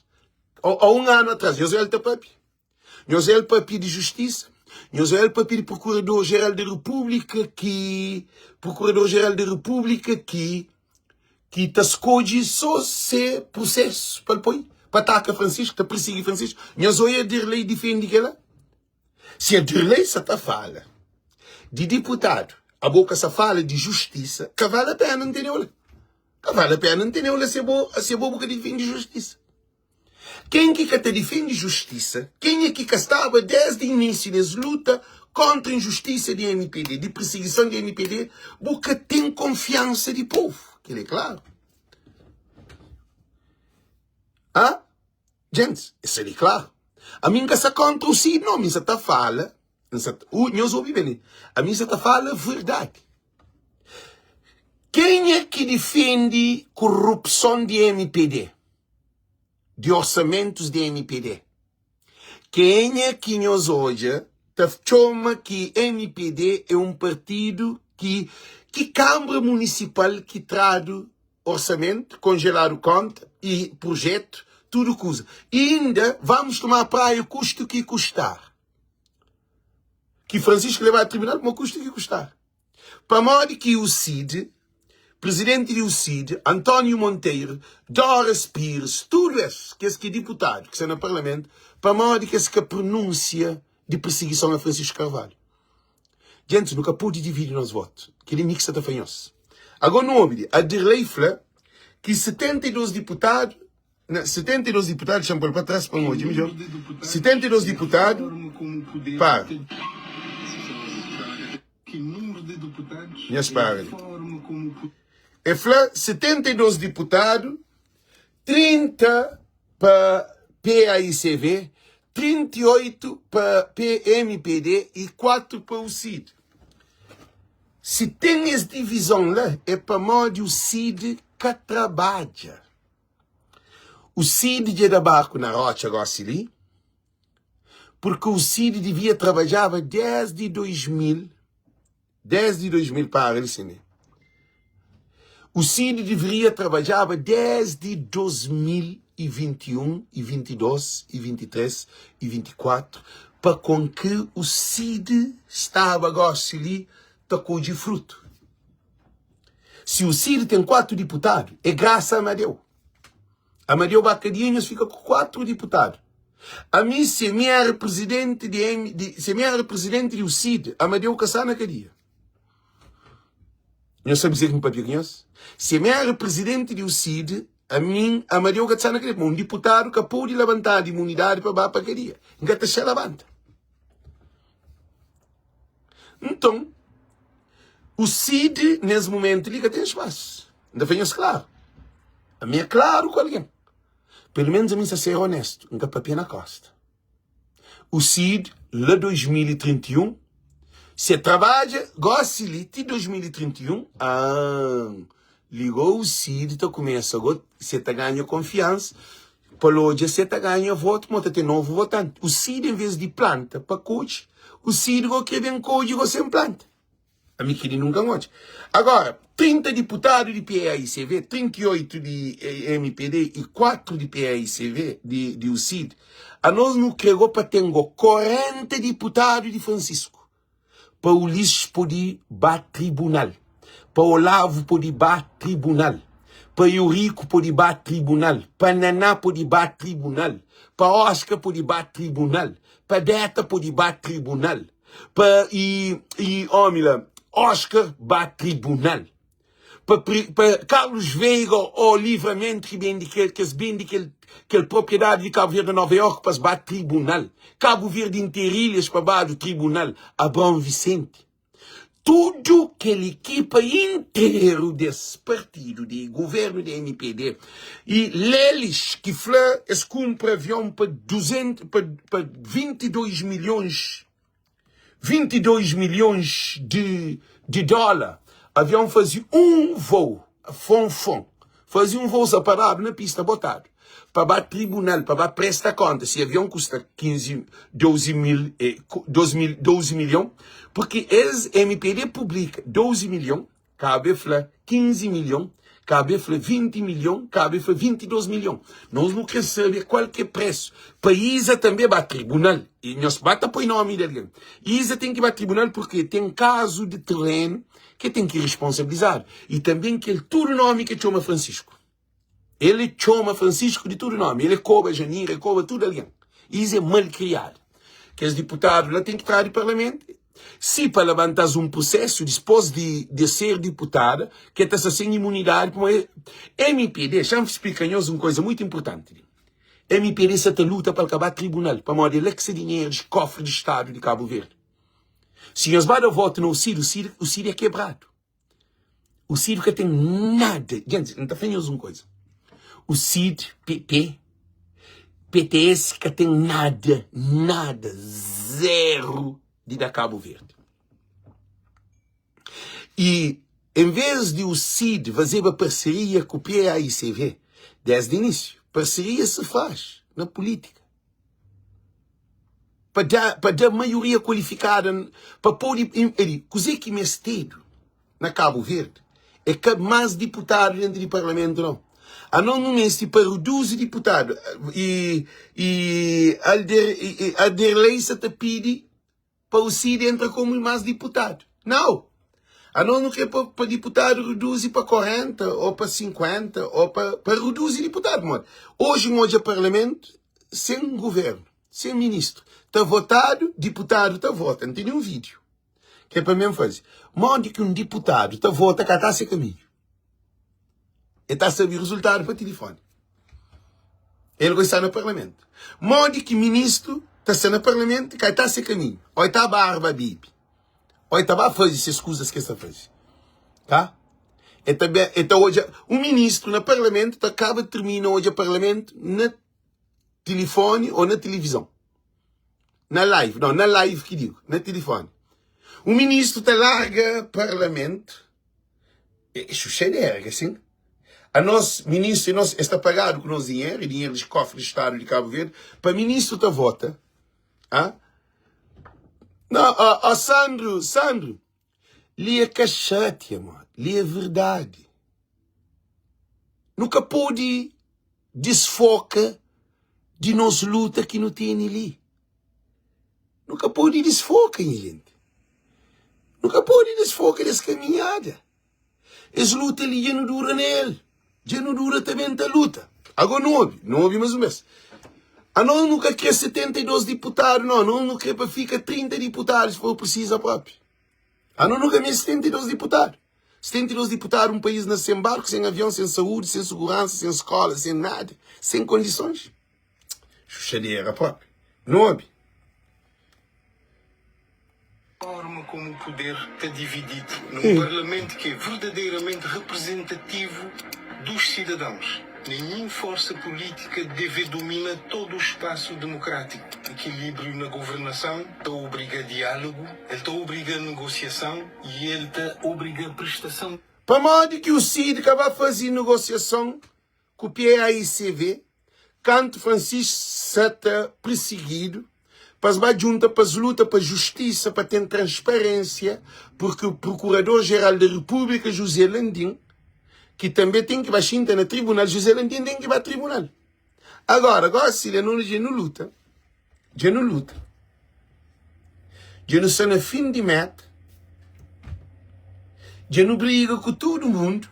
a 1 anu atras, nhos el ta papia. Nhos el papia di justisa, nhos el papia di procurador geral di república ki procurador geral di república ki ki ta skodje so se prosesu pa el poi pa ataka Francisco, ta persigi Francisco. Nhos oia Dirley difende kela? Si Adirley sa ta fala di diputadu, abo ka sa fala di justisa, ka vale a pena ntendeu la. Ka vale a pena ntendeu la se bo, se bo bu ka difende justisa. Ken ki ka ta difende justisa, kenha ki ka staba desdi inisiu nes luta kontra injustisa di mpd, di pirsigison di mpd, bu ka ten konfiansa di povu. Kel é klaru. Ha? Gentis, es ali klaru. Ami N ka sta kontra u Cid, no. Mi N sa ta fala, N sa ta, u, nhos obi ben li. Ami N sa ta fala verdadi. Kenha ki difendi korupson di mpd? Di orsamentus di mpd? Kenha ki nhos odja ta txoma ki mpd é un partidu ki, ki Kanbra Munisipal ki tradu orçamento, congelado conta e projeto, tudo kuza. E inda vamos tomar praia custe o que custar. Ki Francisco levado a tribunal, mas custe o que custar. Pamodi ki o Cid, presidente di UCID, António Monteiro, Doras Pires, tudo es, kes ki é diputado, ki sta na parlamento, pamodi ki es ka pronúncia di perseguição a Francisco Carvalho? Gentis, nu ka pode dividi nos votu. Kel-li mi ki sta ta fla nhos. Agó nu obi li, Adirley fla ki 72 diputadu, na, 72 diputadu, dexa-m pô-l pa tras pa N odja midjór, 72 diputadu, para. Nhos para li. E fla 72 diputadu, 30 pa paicv, 38 pa PMPD y 4 pa UCID. Si ten es divizon la é pamodi UCID ka trabadja. UCID dja da barku na rotxa gosi li, purki UCID divia trabadjaba desdi 2000. Desdi 2000 para li sin O Cid deveria trabadjaba desdi 2021 e 22 e 23 e 24 pa kon ki o Cid staba gosi li ta kodje frutu. Si o Cid ten 4 diputadu é grasa a Amadeu. Amadeu ba kadia nhos fika ku 4 diputadu. Ami si mi era presidente di M, di, si mi era presidente di UCID, Amadeu ka sta na kadia. Nhos sabe dizer ki N papia ku nhos? Si mi era presidente di UCID, ami, Amadeu ka ta sta na kadia. Ma un diputadu ka pode labantadu imunidadi pa ba pa kadia. N ka ta xa labanta. Nton, UCID, nes momentu li, ka ten spasu. N ta fla nhos klaru. Ami é klaru ku algen. Pelu menus ami N sa ser onestu, N ka papia na kosta. O Cid la 2031, se trabadja gosi li ti 2031, ahn, li go o Cid ta kumesa go, se ta ganha konfiansa, pa el odja se ta ganha votu, mo ta ten novu votanti. O Cid en ves di planta pa kodje, o Cid go kre ben kodje go sen planta. Ami kel-li nunka N odja. Agora, 30 diputadu di PAICV, 38 di MPD y 4 di PAICV, di UCID, anos nu kre go pa ten go 40 diputadu di Francisco, pa Ulisses pode ba tribunal, pa Olavo pode ba tribunal, pa Eurico pode ba tribunal, pa Naná pode ba tribunal, pa Oscar pode ba tribunal, pa Beta pode ba tribunal. Pa e e omi la Oscar ba tribunal pa pa Carlos Veiga o Livramento ki bendi kel kes bendi kel kel propriedade di Cabo Verde na Nova York pa es ba tribunal Cabo Verde interilhas pa badu tribunal Abraão Vicente tudu kel ekipa interu des partidu di governu di MPD e lelis ki fla es kumpra avion pa 200 pa pa 22 milhões 22 milhões de, de dólar. Avião fazia um voo, fon fon, fazia um voo separado na pista, botado, para ba tribunal, para ba presta conta. Se avião custa 15, 12 mil, 12 mil, 12 milhão, porque ex MPD publica 12 milhão, Kabe fla 15 milhon, kabe fla 20 milhon, kabe fla 22 milhon. Nos nu kre sabe kual ke presu. Pa Iza tanbe ba tribunal. E nhos ba ta poi nomi di algen. Iza ten ki ba tribunal purke ten kazu di terenu ke ten ki responsabilizadu. I tanbe kel tudu nomi ke txoma Francisco. El e txoma Francisco di tudu nomi. El e koba Janira, e koba tudu algen. Is e malkriadu. Kes diputadu la ten ki tra di parlamentu. Si pa labanta-s un prusesu dispos di de ser diputada, ke ta sta sen imunidadi pamodi MP. Dexa-m splika nhos un koza muitu inpurtanti li. MPD sa ta luta pa el ka ba tribunal pamodi e la ki sta dinheru di kofri di Stadu di Kabu Verdi. Si nhos ba da votu na UCID, UCID, UCID e kebradu. O Cid ka ten nada. Gente, N ta fla nhos un koza. O Cid, PP, PTS ka ten nada, nada, zero di da Cabo Verde. E em vez di o Cid fazeba parceria ku PAICV desde início, parceria se faz na política. Pa da, pa da maioria kualifikada, pa pode, edi, kuzê ki mestedu na Kabu Verdi é ka más diputadu dentru di parlamentu nau. Anos nu meste pa reduzi diputadu i, i Alder, i Aderley sa ta pidi pa o Cid entra komu más diputadu. Nau! Anos nu kre pa, pa diputadu reduzi pa 40 ou pa 50 ou pa, pa reduzi diputadu. Pamodi oji N odja parlamentu sen guvernu, sen ministru. Ta votadu, diputadu ta vota. N tene un vídiu. Ki é pa mi N faze. Modi ki un diputadu ta vota ka ta se kaminhu? El ta sabe rezultadu pa tilifoni. El goi sta na parlamentu. Modi ki ministru ta sta na parlamentu ka ta se kaminhu? Oi ta barba bibi. Oi ta ba faze ses kuzas ki es ta faze. Tá? El ta, el ta odja un ministru na parlamentu ta kaba termina odja parlamentu na tilifoni ou na tilivizon. Na live, não, na live ki digo, na tilifoni. Un ministru ta larga parlamentu É xuxadera, ka sin? Anos, ministru, nos, es ta pagadu ku nos dinheru, é dinheru di kofri di Stadu di Kabu Verdi, pa ministru ta vota. Ha? Não, ó, ó Sandro, Sandro, li é ka xatia, mano. Li é verdade. Nu ka pode desfoka di nos luta ki nu tene li. Nu ka pode desfoka, nha gente. Nu ka pode desfoka des kaminhada. Es luta li dja nu dura na el. Dja nu dura ta ben ta luta. Agora nu obi, nu obi mais un bes. Anos nu ka kre 72 diputadu, não. Anos nu kre pa fika 30 diputadu, se for precisa propi. Anos nu ka meste 72 diputadu. 72 diputadu, um país na sem barco, sem avião, sem saúde, sem segurança, sem escola, sem nada, sem condições. Xuxadera propi. Nu obi. Forma como o poder ta divididu num parlamento ki é verdadeiramente representativo dos cidadãos. Nenhum forsa política deve domina todo o espaço democrático. Equilíbrio na governação ta obriga diálogo, el ta obriga negociação e el ta obriga prestação. Pamodi ki o Cid ka ba faze negociação ku PAICV kantu Francisco sa ta pirsigidu pa es ba djunta pa es luta pa justisa pa ten transparênsia purki Procurador Geral da República José Landim ki tanbe ten ki ba xinta na tribunal José Landim ten ki ba tribunal agora gosi la no dja nu luta dja nu luta dja nu sta na fin di meta dja nu briga ku tudu mundu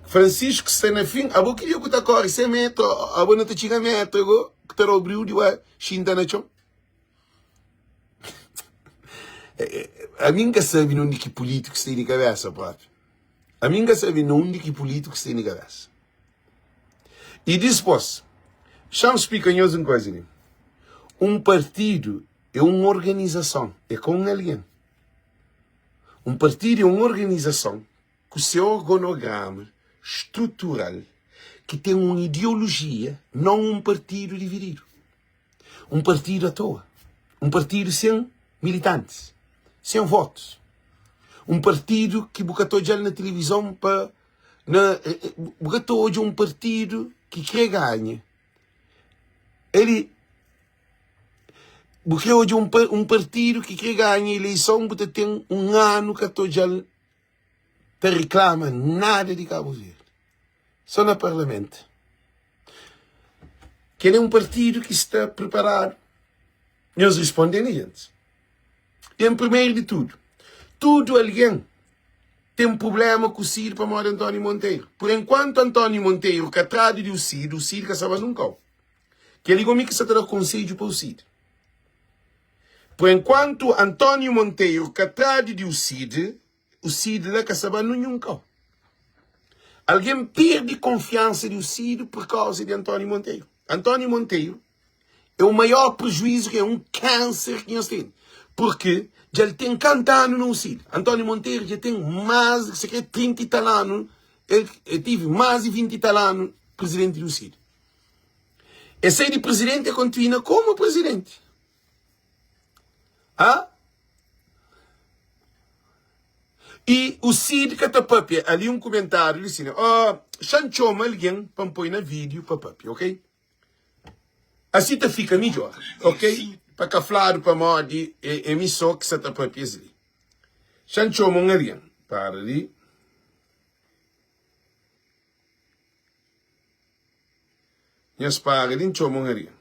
Francisco sta na fin abo ki dia ku ta kori 100 metru abo na ta txiga metru ago ku ta dau briu di ba xinta na txon ami nka sabi na undi ki pulitikus tene kabesa propi ami nka sabi na undi ki pulitikus tene kabesa i dispos xa-m splika nhos un koza li un partidu é un organizason é ka un algen un partidu é un organizason ku se orgonograma strutural ki ten un ideolojia, non un partidu divididu, un partidu atoa, un partidu sen militantis, sen votus, un partidu ki bu ka ta odja-l na tilivizon pa na bu ka ta odja un partidu ki kre ganha el bu kre odja un partidu ki kre ganha ileison bu ta ten un anu ka ta odja-l ta riklama nada di Cabo Verde, só na parlamento. Kel é um partido ki sta preparado. Nhos responde li, gente. Em primeiro de tudo, tudo alguém tem problema com o Cid pamodi António Monteiro. Por enquanto António Monteiro ka tradu di o Cid, o Cid ka staba nunca. Kel li gomi ki sta ta da konsedju pa o Cid. Por enquanto António Monteiro ka tradu di o Cid, O Cid la ka sa ba nunhun kau. Algen perde konfiansa di o Cid pur kauza di António Monteiro. António Monteiro é o maior prejuízo que é um câncer que nhos tem. Porque dja el tem kanta anu na o Cid. António Monteiro dja tem mais, se kre 30 e tal anu, el, el tive mais de 20 e tal anu presidente do Cid. E sai de presidente e continua como presidente. Ah? I o Cid ka ta papia. Ali un kumentáriu li sina. Oh, xa-m txoma algen pa N poi na vídiu pa papia, ok? Asi ta fika midjór, ok? Pa ka fladu pamodi é, é mi sô ki sa ta papia es li. Xa-m txoma un algen. Para li. Nhos para li, N txoma un algen.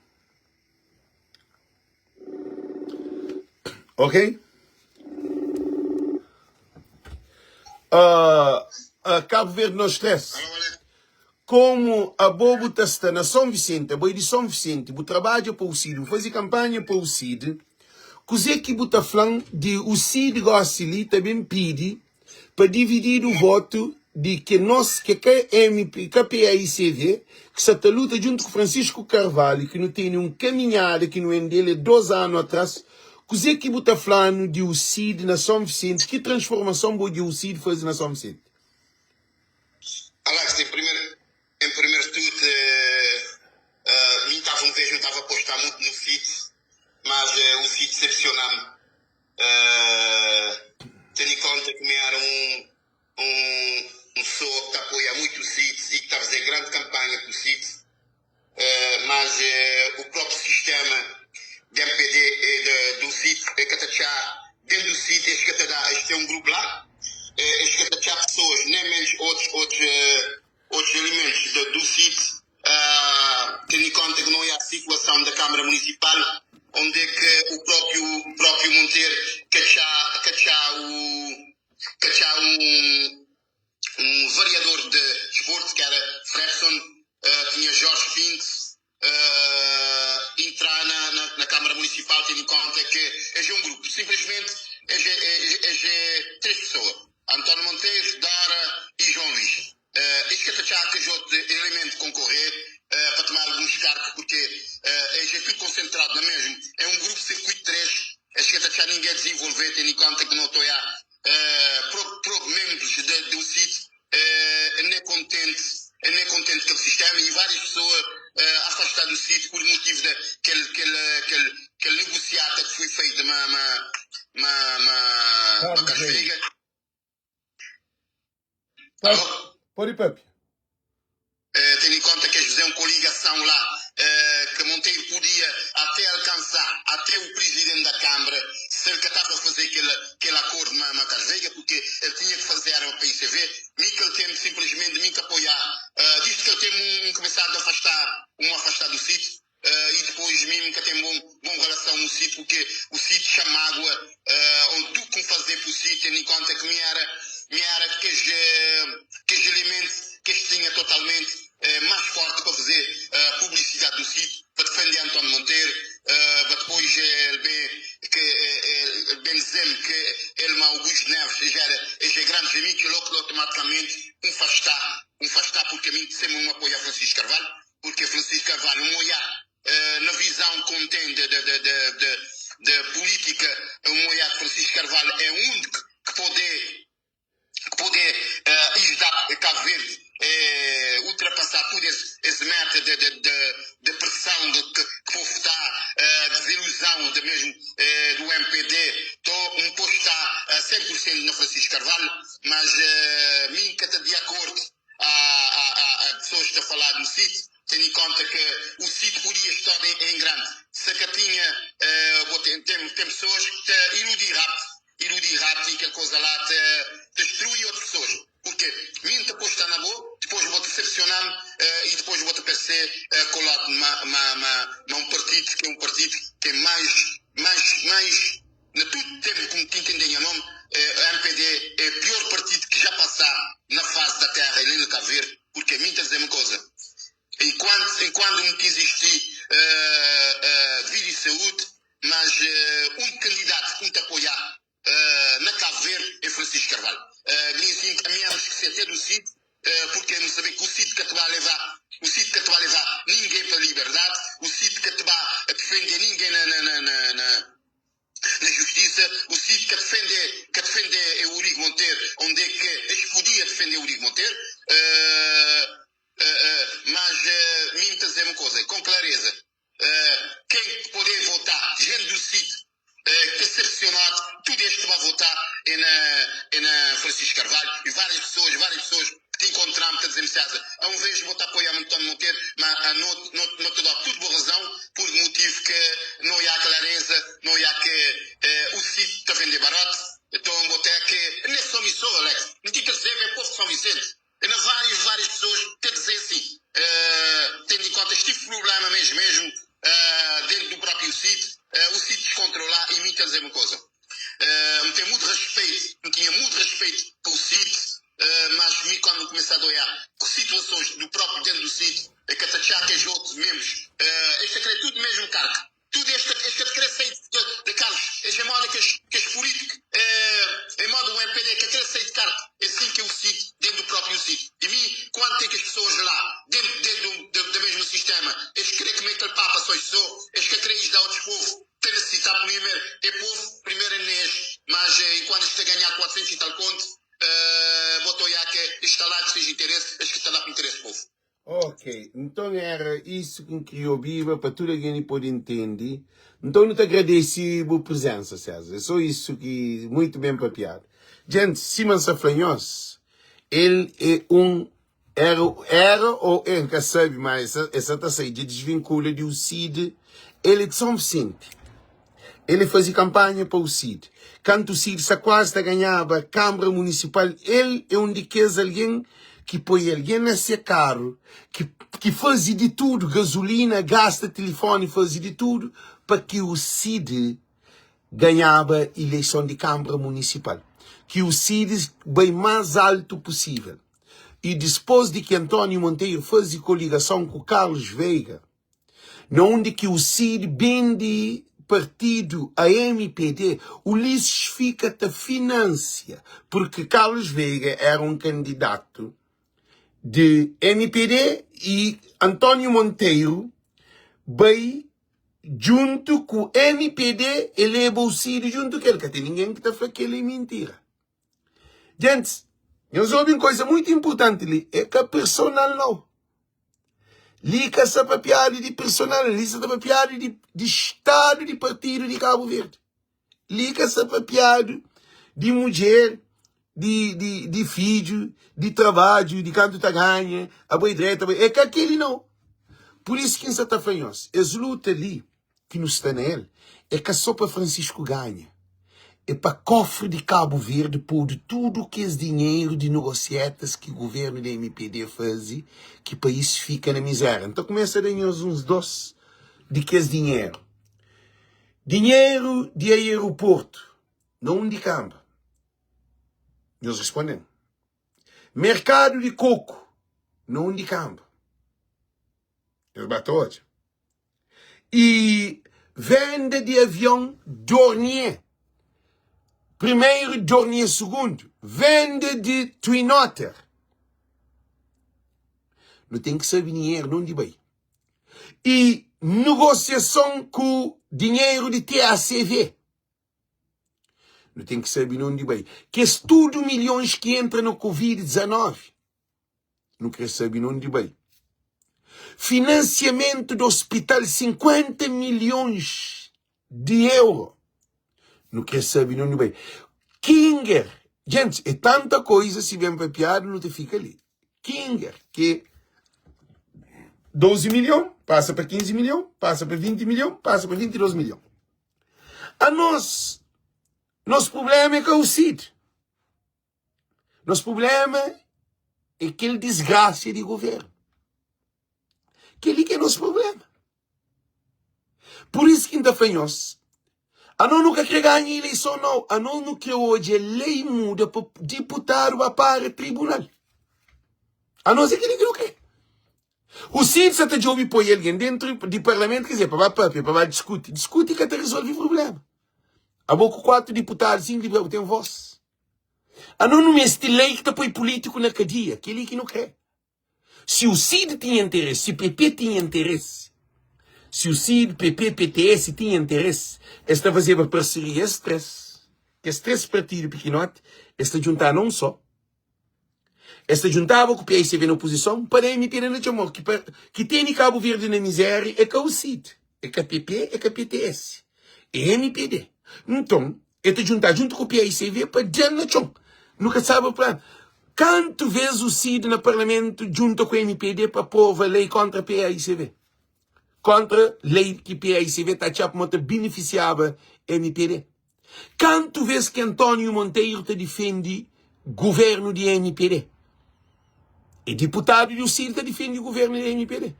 Ok? Uh, uh, Cabo Verde no stress. Como abo bu ta sta na São Vicente, abo é di São Vicente, bu trabadja pa o CID, bu faze campanha pa o CID, Kuzê ki bu ta fla-m di u Cid gosi li ta ben pidi pa divididu votu di ke nos ke ka MP, ka PAICV, ki sa ta luta djuntu ku Francisco Carvalho ki nu tene un kaminhada ki nu ende-l é 2 anu atras, kuzê ki bu ta fla-nu di u Cid na São Vicente, ki transformason bu odja u Cid faze na São Vicente? Alex, em primeiro, em primeiro tudo, mim tava um vez não tava apostar muito no Cid, mas o Cid decepcionou-me. Tendo em conta que me era um, um, um pessoa que está a apoiar muito o Cid e que está a fazer grande campanha para o Cid, mas o próprio sistema de MPD e de, do CIT é que está dentro do CIT, eles que dá, eles têm um grupo lá, eles que tá pessoas, nem menos outros, outros, outros elementos de, do CIT, tendo em conta que não é a situação da Câmara Municipal, onde é que o próprio, próprio Monteiro que que o, que um, um vereador de desporto, que era Fredson, tinha Jorge Pinto, entrar na, na, na Câmara Municipal, tendo em conta que é um grupo, simplesmente é, é, é, três pessoas: António Monteiro, Dora e João Luís. Isto que achar que outro elemento concorrer para tomar alguns cargos, porque é tudo concentrado, não é mesmo? É um grupo circuito 3, acho que achar ninguém desenvolver, tendo em conta que não estou a pro, pro membros de, do sítio nem contente, nem contente com o sistema e várias pessoas afastadas do sítio por motivo de aquele, aquele, aquele, aquele negociata que foi feito na ma, ma, ma, ma Veiga. Pode ir, Pepe. Tendo em conta que eles fizeram coligação lá, que Monteiro podia até alcançar até o presidente da Câmara, se ele estava a fazer aquele, aquele acordo na Macas Veiga, porque ele tinha que fazer era o PICV, Miquel tem simplesmente me apoiar. Disse que ele tem um, um começado a afastar, um afastar do sítio, e depois mesmo que tem bom, bom relação no sítio, porque o sítio chama água, onde tu com fazer para o sítio, tendo em conta que me era, me era que os elementos que este tinha totalmente mais forte para fazer publicidade do sítio, para defender António Monteiro, para depois ele bem, que, ele bem dizer que ele, Augusto Neves, já era, já é grande amigo, logo automaticamente um afastar, um afastar, porque a mim sempre um apoio a Francisco Carvalho, porque Francisco Carvalho, um olhar na visão que tem de, de, de, de, de, de política, um olhar de Francisco Carvalho é o único que pode que pode ajudar Cabo Verde ultrapassar todo esse, esse método de, de, de, de pressão de, que, que povo está, desilusão de mesmo do MPD. Estou um posto está a 100% no Francisco Carvalho, mas mim que está de acordo a, a, a, a pessoas que estão a falar do sítio, tendo em conta que o sítio podia estar em, em grande. Se que tinha, tem, tem pessoas que te iludir rápido, iludir rápido e aquela coisa lá te, destrui outras pessoas. Porque mim depois está na boa, depois vou decepcionar-me e depois vou te parecer colado numa, uma, uma, num partido que é um partido que tem mais, mais, mais, na tudo tempo como te entendem o nome, a MPD é o pior partido que já passar na face da terra e nem no Cabo Verde, porque a mim está a dizer uma coisa. Enquanto, enquanto não existir vida e saúde, mas um candidato que me te apoiar na Cabo Verde é Francisco Carvalho. Assim, caminhamos que ser até do sítio, porque não saber que o sítio que te vai levar, o sítio que te vai levar ninguém para a liberdade, o sítio que te vai defender ninguém na, na, na, na, na na justiça, o sítio que defende, que defende é o Eurico Monteiro, onde é que eles podia defender o Eurico Monteiro, mas uh, mim te dizer uma coisa, com clareza, quem poder votar, gente do sítio, decepcionado, tudo este vai votar é na, é na Francisco Carvalho e várias pessoas que te encontramos, te dizem, César, a um vez vou-te apoiar António Monteiro, mas a não, não, não te dá tudo boa razão, por motivo que não há clareza, não há que o sítio está a vender barato, então vou ter que, nem só missão, Alex, não te dizer, é povo de São Vicente, e na várias, várias pessoas te dizer assim, tendo em conta este problema mesmo, mesmo, dentro do próprio sítio, o sítio descontrolar e me quer dizer uma coisa. Me tem muito respeito, me tinha muito respeito pelo sítio, mas me quando começar a olhar situações do próprio dentro do sítio, é que até que os outros membros, este é tudo mesmo cargo. Tudo este, este querer sair de, de Carlos, Es é moda kes kes pulítiku é moda o MPD ka kre sai de karta é sim ke o CID dentro do próprio CID e mi kuanto tem kes pessoas lá dentro dentro do do mesmo sistema es kre kme kel papa só es só es ka kre ijda otos povo ta nesita primer é povo primer é nes mas enquanto es ta ganhá 400 e tal konto bo ta oiá ke es ta lá ku ses interesse es ka ta lá ku interesse povo. Ok, nton éra isu ki N kria obiba pa tudu algen li pode ntende. Nton nu ta agradese bu prezénsa, César. É sô isu ki muitu ben papiadu. Djenti, sima N sa fla nhos, el é un éra, éra ô é, N ka sabe, má el sa, el sa ta sai dja disvinkula di UCID. El é di São Vicente. El é faze kanpanha pa UCID. Kantu UCID sta kuazi ta ganhaba Kanbra Munisipal, el é un di kes algen ki poi algen na se karu, ki ki faze di tudu, gazulina, gasta tilifoni, faze di tudu pa ki UCID ganhaba ileison di Kanbra Munisipal. Ki UCID bai más altu pusível. I dispôs di ki António Monteiro faze koligason ku Carlos Veiga, Na undi ki u CID bende partidu a mpd, Ulisses fika ta finansia, purki Carlos Veiga era un kandidatu di mpd i António Monteiro bai djuntu ku mpd, e leba u CID djuntu ku el. Ka ten ningen ki ta fla kel-li é mintira. Gentis, nhos obi un koisa muitu inpurtanti li, é ka personal nau. Li ka sta papiadu di personal, li sta ta papiadu di, di stadu di partidu di Kabu Verdi. Li ka sta papiadu di mudjer, di, di, di fidju, di trabadju, di kantu ta ganha, abo é dretu, abo é ka keli nau. Pur isu ki N sta ta fla nhos, es luta li ki nu sta na el é ka só pa Francisco ganha, é pa kofri di Kabu Verdi podu tudu kes dinheru di negosietas ki guvernu di mpd fazi ki país fika na mizéria. N ta kumesa da nhos uns dos di kes dinheru. Dinheru di aeroportu na undi kanba? Nhos responde-m. Merkadu di koku na undi kanba? Nhos ba ta odja. E venda di avion Dornier, primeiro Dornier segundo, venda di Twin Otter. Nu ten ki sabe dinheru de undi bai. E negosiason ku dinheru di TACV. Nu ten ki sabe de undi bai. Kes tudu milhons ki entra na Covid-19. Nu kre sabe na undi bai. Financiamento do hospital 50 milhões de euro. Nu kre sabe na undi bai. Kinger, gente, é tanta coisa, se bem papiado, nu ta fica ali. Kinger, que 12 milhão, passa para 15 milhão, passa para 20 milhão, passa para 22 milhão. A nós, nosso problema é com o CID. Nos prubléma é kel disgrasia di govérnu. Kel-li ki é nos prubléma. Pur isu ki N ta fla nhos, anos nu ka krê ganha ileison nau, anos nu krê odja lei muda pa diputadu ba para tribunal. Anos é kel-li ki nu krê. O Cid sa ta djobe poi algen dentru di parlamentu, ker dizer, pa ba papia, pa ba diskuti. Diskuti ka ta rezolve prubléma. Abo ku 4 diputadu, 5 diputadu, bu ten vós. Ano nu meste lei ki ta poi pulítiku na kadia. Kel-li ki nu krê. Si u CID tinha interesi, si PP tinha interesi, si u CID, PP, PTS tinha interesi, es ta fazeba parseria es 3, kes 3 partidu pikinoti, es ta djuntá na un só. Es ta djuntaba ku PICV na opozison pa da MPD na txon. Ki, ki tene Kabu Verdi na mizéria é ka u CID, é ka PP, é ka PTS, é MPD. Nton, El ta djuntá djuntu ku PAICV pa da-l na txon. Nu ka sabe plan. Kantu vez u CID na parlamentu djunta ku mpd pa aprova lei kontra PAICV? Kontra lei ki PAICV ta atxá pamodi ta benefisiaba mpd? Kantu vez ki António Monteiro ta difende guvernu di mpd? E diputadu di u CID ta difende guvernu di mpd?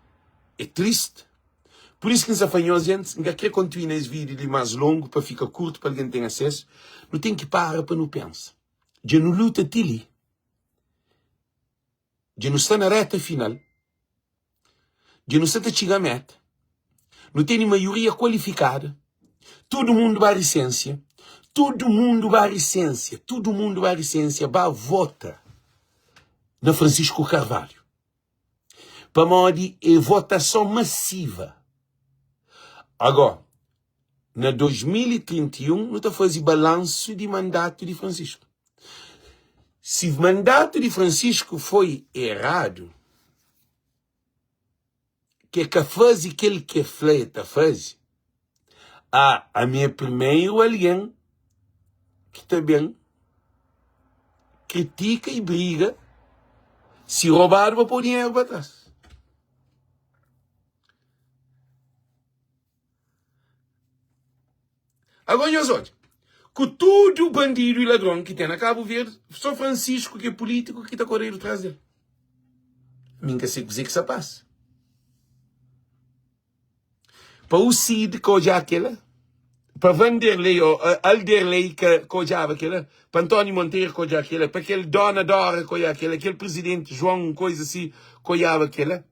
É triste. Pur isu ki N sa fla nhos, gentis, N ka kre kontinua es vídiu li más longu pa fika kurtu pa algen ten asesu. Nu ten ki para pa nu pensa. Dja nu luta ti li. Dja nu sta na reta final. Dja nu sta ta txiga meta. Nu tene maioria kualifikada. Tudu mundu ba risensia, tudu mundu ba risensia, tudu mundu ba risensia ba vota na Francisco Carvalho. Pamodi é votason masiva. Agó, na 2031 nu ta faze balansu di mandatu di Francisco. Si mandatu di Francisco foi eradu, ki e ka faze kel ki e fla e ta faze, a ami é primeru algen ki ta ben kritika i briga si robadu pa poi dinheru pa tras. Agora nhos odja, ku tudu bandidu i ladron ki ten na Kabu Verdi, so Francisco ki é pulítiku ki ta koredu tras del. Mi N ka se kuze ki sa pasa. Pa u Cid ka odja kela, pa Vanderlei o Alderlei ka ka odjaba kela, pa António Monteiro ka odja kela, pa kel Dona Dora ka odja kela, kel presidenti João un koisa si ka odjaba kela.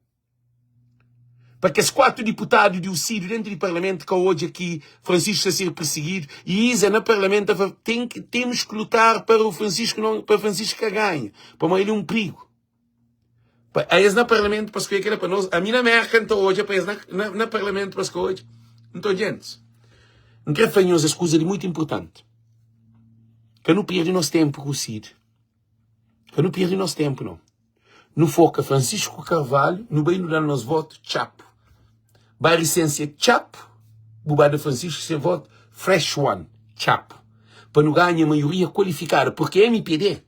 Pa kes 4 diputadu di UCID dentu di parlamentu ka odja ki Francisco sta ser perseguidu e Isa na parlamentu ta fla tem que temos que lutar para o Francisco não para Francisco ka ganha pamodi el é um perigo pa a es na parlamentu pa skodje kela pa nos ami na Merka nta odja pa es na na, na parlamentu pa skodje nton gentis N kre fla nhos es kuza di muito importanti ka nu perde nos tempu ku UCID ka nu perde nos tempu não. Nu foka Francisco Carvalho, nu bai nu dal nos voto txapu. Ba risensia txapu, bu ba da Francisco se voto fresh one txapu. Pa nu ganha maioria kualifikada, porque MPD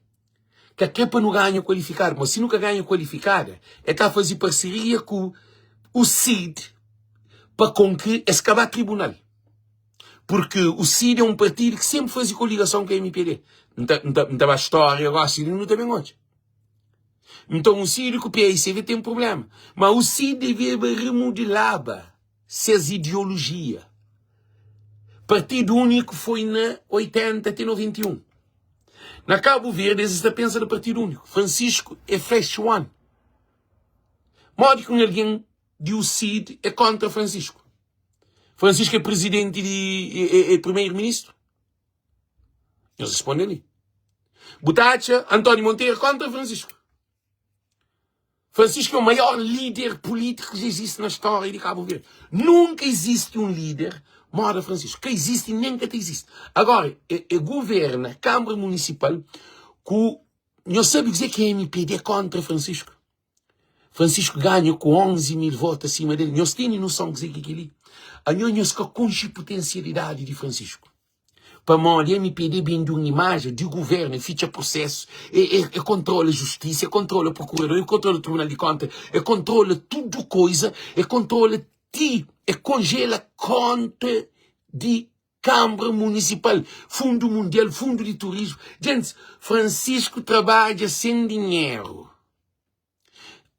ka kre pa nu ganha kualifikada, ma si nu ka ganha kualifikada, e ta fazi parceria ku o CID pa konkri es ka ba tribunal. Porque o CID é um partido ki sempre fazi coligação ku MPD. Nta, nta, nta ba história gosi, nu ta ben odja. Nton, u Cid ku PAICV ten prubléma. Ma u Cid deveba remodelaba ses ideolojia. Partidu Úniku foi na 80 te 91. Na Kabu Verdi, es sta pensa na Partidu Úniku. Francisco é fresh one. Modi ki un algen di u Cid é kontra Francisco? Francisco é presidenti di, é, é, é primeiro-ministro? Nhos responde li. Bu ta atxa António Monteiro contra Francisco? Francisco é o maior líder político que já existe na história de Cabo Verde. Nunca existe um líder moda Francisco. Que existe nem que te existe. Agora, é, é governa Câmara Municipal com. Nhos sabe dizer que é MPD contra Francisco? Francisco ganha ku 11 mil votu acima del. Nhos tene noção kuzê ki é kel-li? Anho nhos ka konxe potensialidadi di Francisco. Pamodi MPD ben di un imajen di governu, e fitxa prosesu, e, e, e kontrola justisa, e kontrola prokurador, e kontrola tribunal di konta, e kontrola tudu koiza, e kontrola ti, e konjela konta di Kambra Munisipal, Fundu Mundial, Fundu di Turismu. Gentis, Francisco trabadja sen dinheru.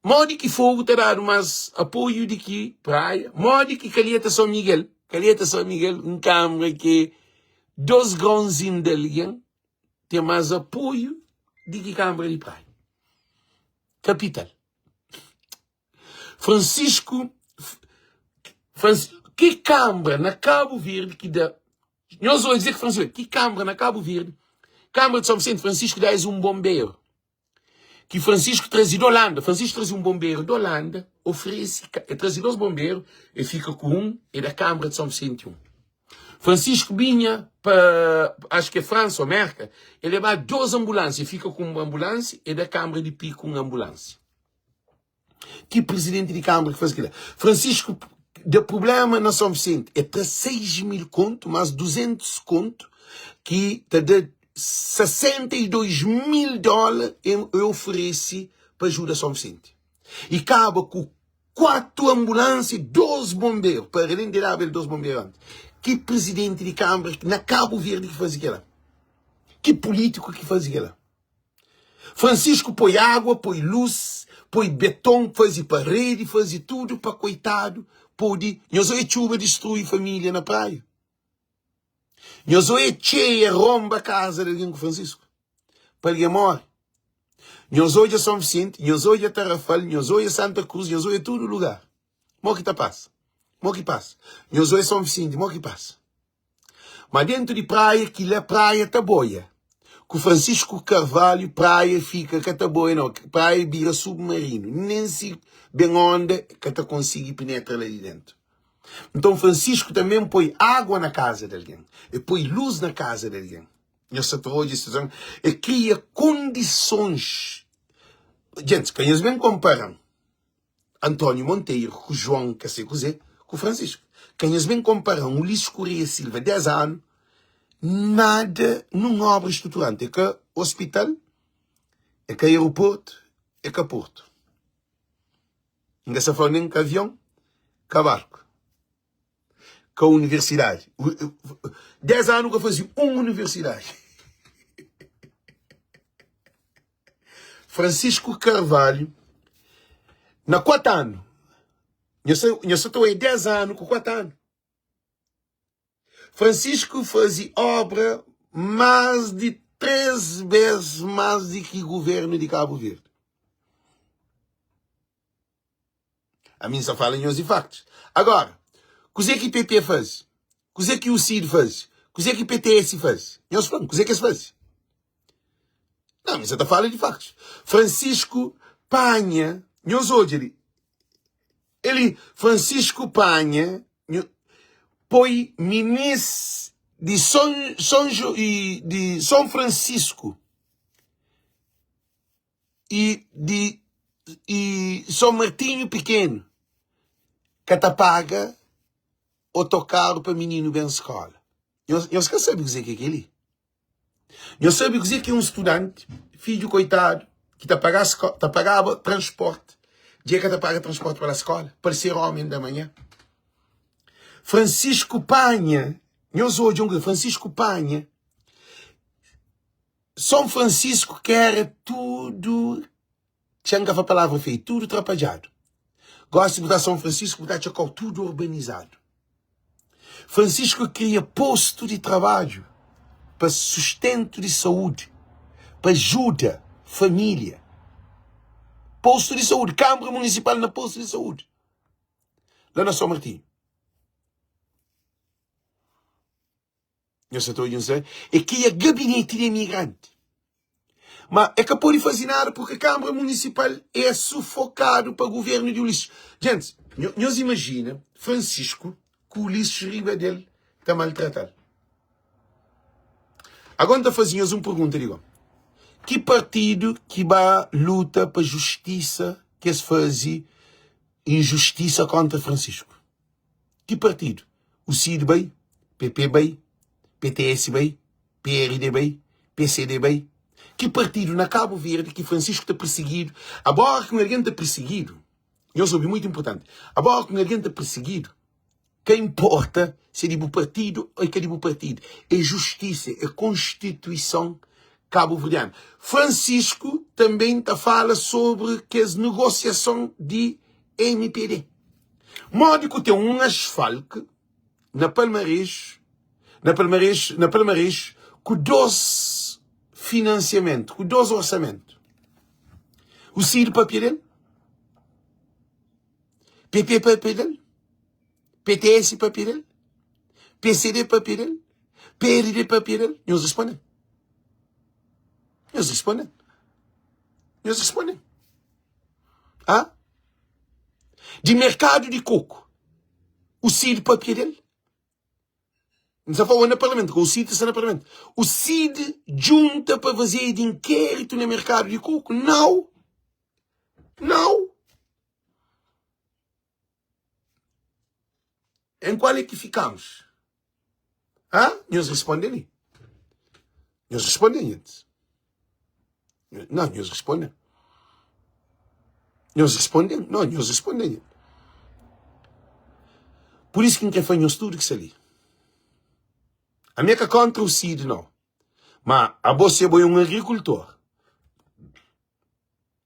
Modi ki Fogo ta dadu mas apoiu di ki Praia? Modi ki Calheta São Miguel? Calheta São Miguel, un kambra ki dos grãozinhu di algen ten mas apoiu di ki kambra di Praia. Kapital. Francisco, Francisco ki kambra na Cabo Verde ki da Nhos odja ki Francisco, ki kambra na Cabo Verde, Kambra de São Vicente, Francisco da es un bombeiro. Ki Francisco traze de Holanda. Francisco traze un bombeiro de Holanda, oferece, e traze dos bombeiro, e fica ku un, e da Kambra de São Vicente un. Francisco binha pa, acho que é França ou Merca, e leba dos ambulância, e fica ku un ambulância, e da Kambra de Pico un ambulância. Ki presidenti di Kambra ki faze kila? Francisco da problema na São Vicente, é tra 6 mil kontu mas 200 kontu ki ta da 62 mil dólar e oferece pa ajuda São Vicente. E kaba ku 4 ambulância e 2 bombeiro, para além de daba el 2 bombeiro antes. Ki presidenti di Kambra na Cabo Verde ki faze kila? Ki político ki faze kila? Francisco poi água, poi luz, poi beton, faze parede, faze tudo pa coitado pode. Nhos oia txuba destrui família na praia. Nhos oia txeia romba casa de alguém ku Francisco. Pa alguém morre. Nhos odja São Vicente, nhos odja Tarrafal, nhos odja Santa Cruz, nhos odja tudo lugar. Mo ki ta passa? Mo ki passa? Nhos odja São Vicente, mo ki passa? Ma dentu di Praia, kila Praia ta boia. Ku Francisco Carvalho Praia fika ka ta boia nau, Praia bira submarinu, nen si ben onda ka ta konsigi penetra la di dentu. Nton Francisco tanben poi agua na kaza di algen, e poi luz na kaza di algen. Nhos sa ta odja situason? E kria kondisons. Gentis, ka nhos ben konpara-m António Monteiro ku João ka sei kuzê ku Francisco. Ka nhos ben konpara-m Ulisses Correia Silva, 10 anu, nada nun obra estruturante. É ka ospital, é ka aeroporto, é ka porto. N ka sa fla-u nen ka avion, ka barku. Ka universidadi. 10 anu ka faze un universidadi. Francisco Carvalho, na 4 anu, nha sa ta oia 10 anu ku 4 anu. Francisco faze obra más di 3 bes más di ki governu di Cabo Verde. Ami N sa fala nhos di faktus. Agora, kuzê ki PP faze? Kuzê ki UCID faze? Kuzê ki PTS faze? Nhos fla-m, kuzê ki es faze? Não, mi sa ta fala di faktus. Francisco panha, nhos odja li, eli, Francisco panha, nho, poi minis di Son, Son, di Son Francisco, i di i Son Martinhu Pikenu ka ta paga otokaru pa mininu ben skola. Nhos, nhos ka sabe kuzê ki é kel-li. Nhos sabe kuzê ki é un studanti, fidju koitadu, ki ta paga ta pagaba transporti, dja el ka ta paga transporti pa la skola, pa el ser omi da manha. Francisco panha, nhos odja un kuza, Francisco panha São Francisco que era tudo txan ka fla palavra feio, tudo trapadjadu. Gosi bu ta São Francisco bu ta atxa kau tudo urbanizadu. Francisco kria postu di trabadju pa sustentu di saúdi, pa ajuda família. Postu di saúdi, Câmara Municipal na postu di saúdi, la na São Martinho. Nhos sa ta odja nsa é kria gabineti di emigranti. Ma é ka pode faze nada porque Câmara Municipal é sufocadu pa governo di Ulisses. Gentis, nhos imagina Francisco ku Ulisses riba del ta maltratal. Agora N ta faze nhos un pergunta di go. Ki partidu ki ba luta pa justisa ki es faze injustisa kontra Francisco? Ki partidu? UCID bai, PP bai, PTS bai, PRD bai, PCD bai. Ki partidu na Kabu Verdi ki Francisco ta persigidu? Abora ki un algen ta persigidu, nhos obi, muitu inpurtanti, abora ki un algen ta persigidu, ka inporta si é di bu partidu ô é ka di bu partidu, é justisa, é konstituison kabuverdianu. Francisco tanben ta fala sobri kes negosiason di MPD. Modi ku ten un asfalk na Palmares, na Palmares, na Palmares ku dos finansiamentu, ku dos orsamentu? O CID papia del? PP papia del? PTS papia del? PCD papia del? PRD papia del? Nhos responde. Nhos responde. Nhos responde. Ah? Di merkadu di koku, o Cid papia del? N sa fala na parlamentu, ka o Cid sta na parlamentu. O Cid djunta pa faze di inkéritu na merkadu di koku? Nau! Nau! Em qual é que ficamos? Ah? Nhos responde li. Nhos responde, gente. Não, nhos responde. Nhos responde? Não, nhos responde. Por isso que N quer fla nhos tudo que sta li. Ami é ka kontra o Cid, não. Ma abo se abo é um agricultor.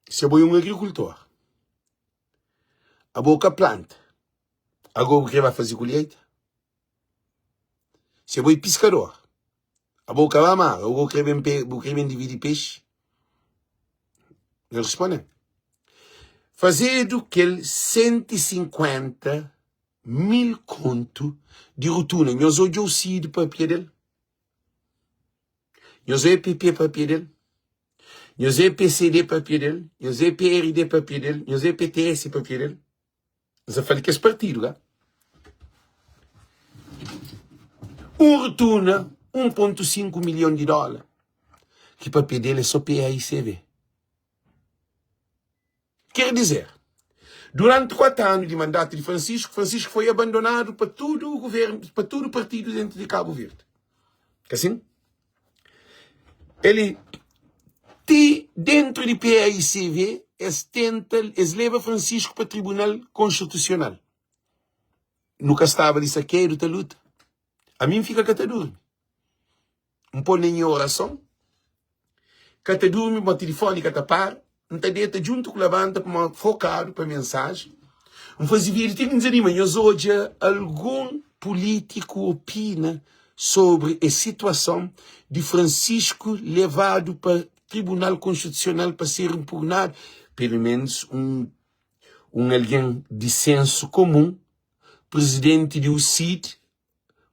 Se abo é um agricultor. Abo ka planta. Ago bu kre ba faze kulheita? Se bo é piskador, abo bu ka ba mar, ago bu kre ben pe, bu kre ben dividi pexi? Nhos responde-m. Fazedu kel 150. 1000 kontu di rutuna. Nhos odja o Cid papia del? Nhos oja PP papia del? Nhos oja pcd papia del? Nhos oja prd papia del? Nhos oja pts papia del? N sa fla di kes partidu ka. Un rutuna 1.5 milhon di dóla ki papia del é só PAICV. Quer dizer, durante 4 anu di mandatu di Francisco, Francisco foi abandonadu pa tudu governu, pa tudu partidu dentru di Cabo Verde. Ka sin? Ele ti dentru di PAICV es tenta, es leba Francisco pa Tribunal Constitucional. Nu ka staba li sakedu ta luta. Ami N fika ka ta durmi. N pô na nha orason, ka ta durmi, ma tilifoni ka ta para. N ta deta djuntu ku labanta pamodi fokadu pa mensaji. N faze vídiu ti ki N dizanima. Nhos odja algun pulítiku opina sobri es situason di Francisco levadu pa Tribunal Konstitusional pa ser impugnadu? Pelu menus un un algen di sensu komun, prizidenti di UCID,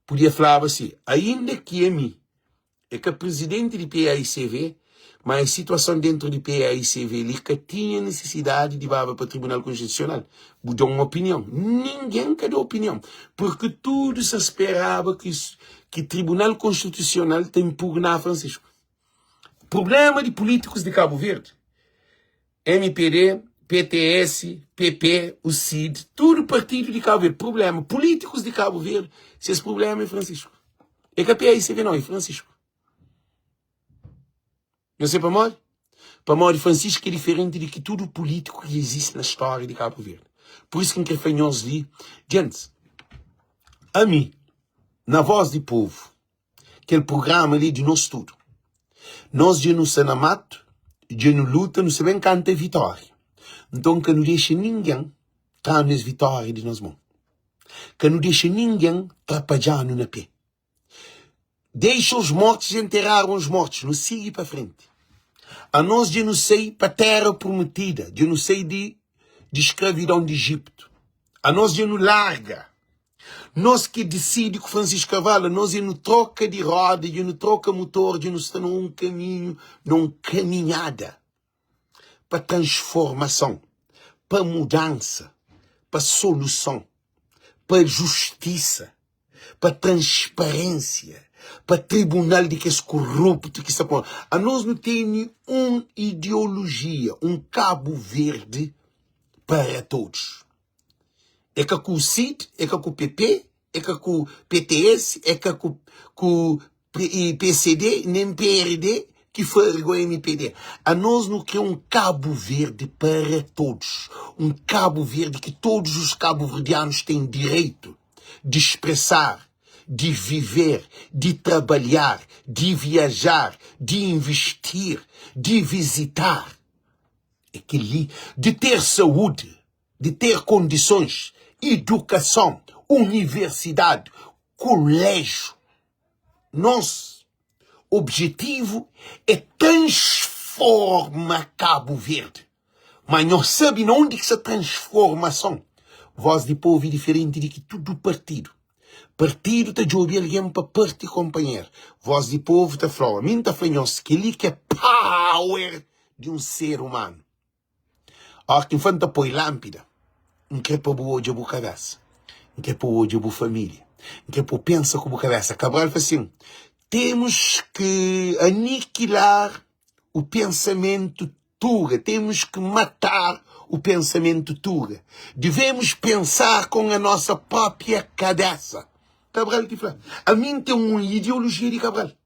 podia flaba si, ainda ki ami é ka prizidenti di PAICV, ma es situason dentru di PAICV li ka tinha nisisidadi di baba pa Tribunal Konstitusional. Bu da un opinion. Ningen ka da opinion, purki tudu sa speraba ki ki Tribunal Konstitusional ta impugná Francisco. Prublema di pulítikus di Kabu Verdi Mpd, PTS, PP, UCID, tudu partidu di Kabu Verdi, prublema, pulítikus di Kabu Verdi, ses prublema é Francisco. É ka PAICV não, é Francisco. Nhos sabe pamodi? Pamodi Francisco é diferenti di ki tudu pulítiku ki izisti na stória di Kabu Verdi. Pur isu ki N kre fla nhos li, djentis, ami, na Voz di Povu, Kel prugrama li é di nos tudu. Nos dja nu sta na matu, dja nu luta, nu sta ben kanta vitória. Nton ka nu dexa ningen tra-nu es vitória di nos mon. Ka nu dexa ningen trapadja-nu na pé. Deixa os mortos enterrar os mortos. Nu sigi pa frenti. Anos dja nu sai pa téra prometida, dja nu sai di di skravidon di Ejiptu. Anos dja nu larga. Nos ki disidi ku Francisco Carvalho, anos dja nu troka di roda, dja nu troka mutor, dja nu sta na un kaminhu, na un kaminhada pa transformason, pa mudansa, pa soluson, pa justisa, pa transparênsia, pa tribunal di kes koruptu ki sta. Anos nu tene un ideolojia, un Kabu Verdi para todos. É ka ku CID, é ka ku PP, é ka ku PTS, é ka ku ku PCD, nem PRD ki fargo MPD. Anos nu kre um Kabu Verdi para todos. Um Kabu Verdi ki todos os kabuverdianos têm direito de expressar, de viver, de trabalhar, de viajar, de investir, de visitar. É kel-li, de ter saúde, de ter kondisons, idukason, universidadi, koléjiu. Nos objetivu é transforma Kabu Verdi. Ma nhos sabe na undi ki sta transformason? Vós di povu é diferenti di ki tudu partidu. Partidu ta djobe algen pa parti konpanheru. Vós di povu ta fla-u, ami N ta fla nhos, kel-li ki é power di un ser umanu. Óras ki N fla N ta poi lánpida, N krê pa bu odja bu kabésa, N krê pa bu odja bu família, N krê pa bu pensa ku bu kabésa. Cabral fla sin, Temos que aniquilar o pensamento tuga, temos que matar o pensamento tuga. Devemos pensar com a nossa própria cabeça. Cabral ki fla. Ami N ten un ideologia di Cabral.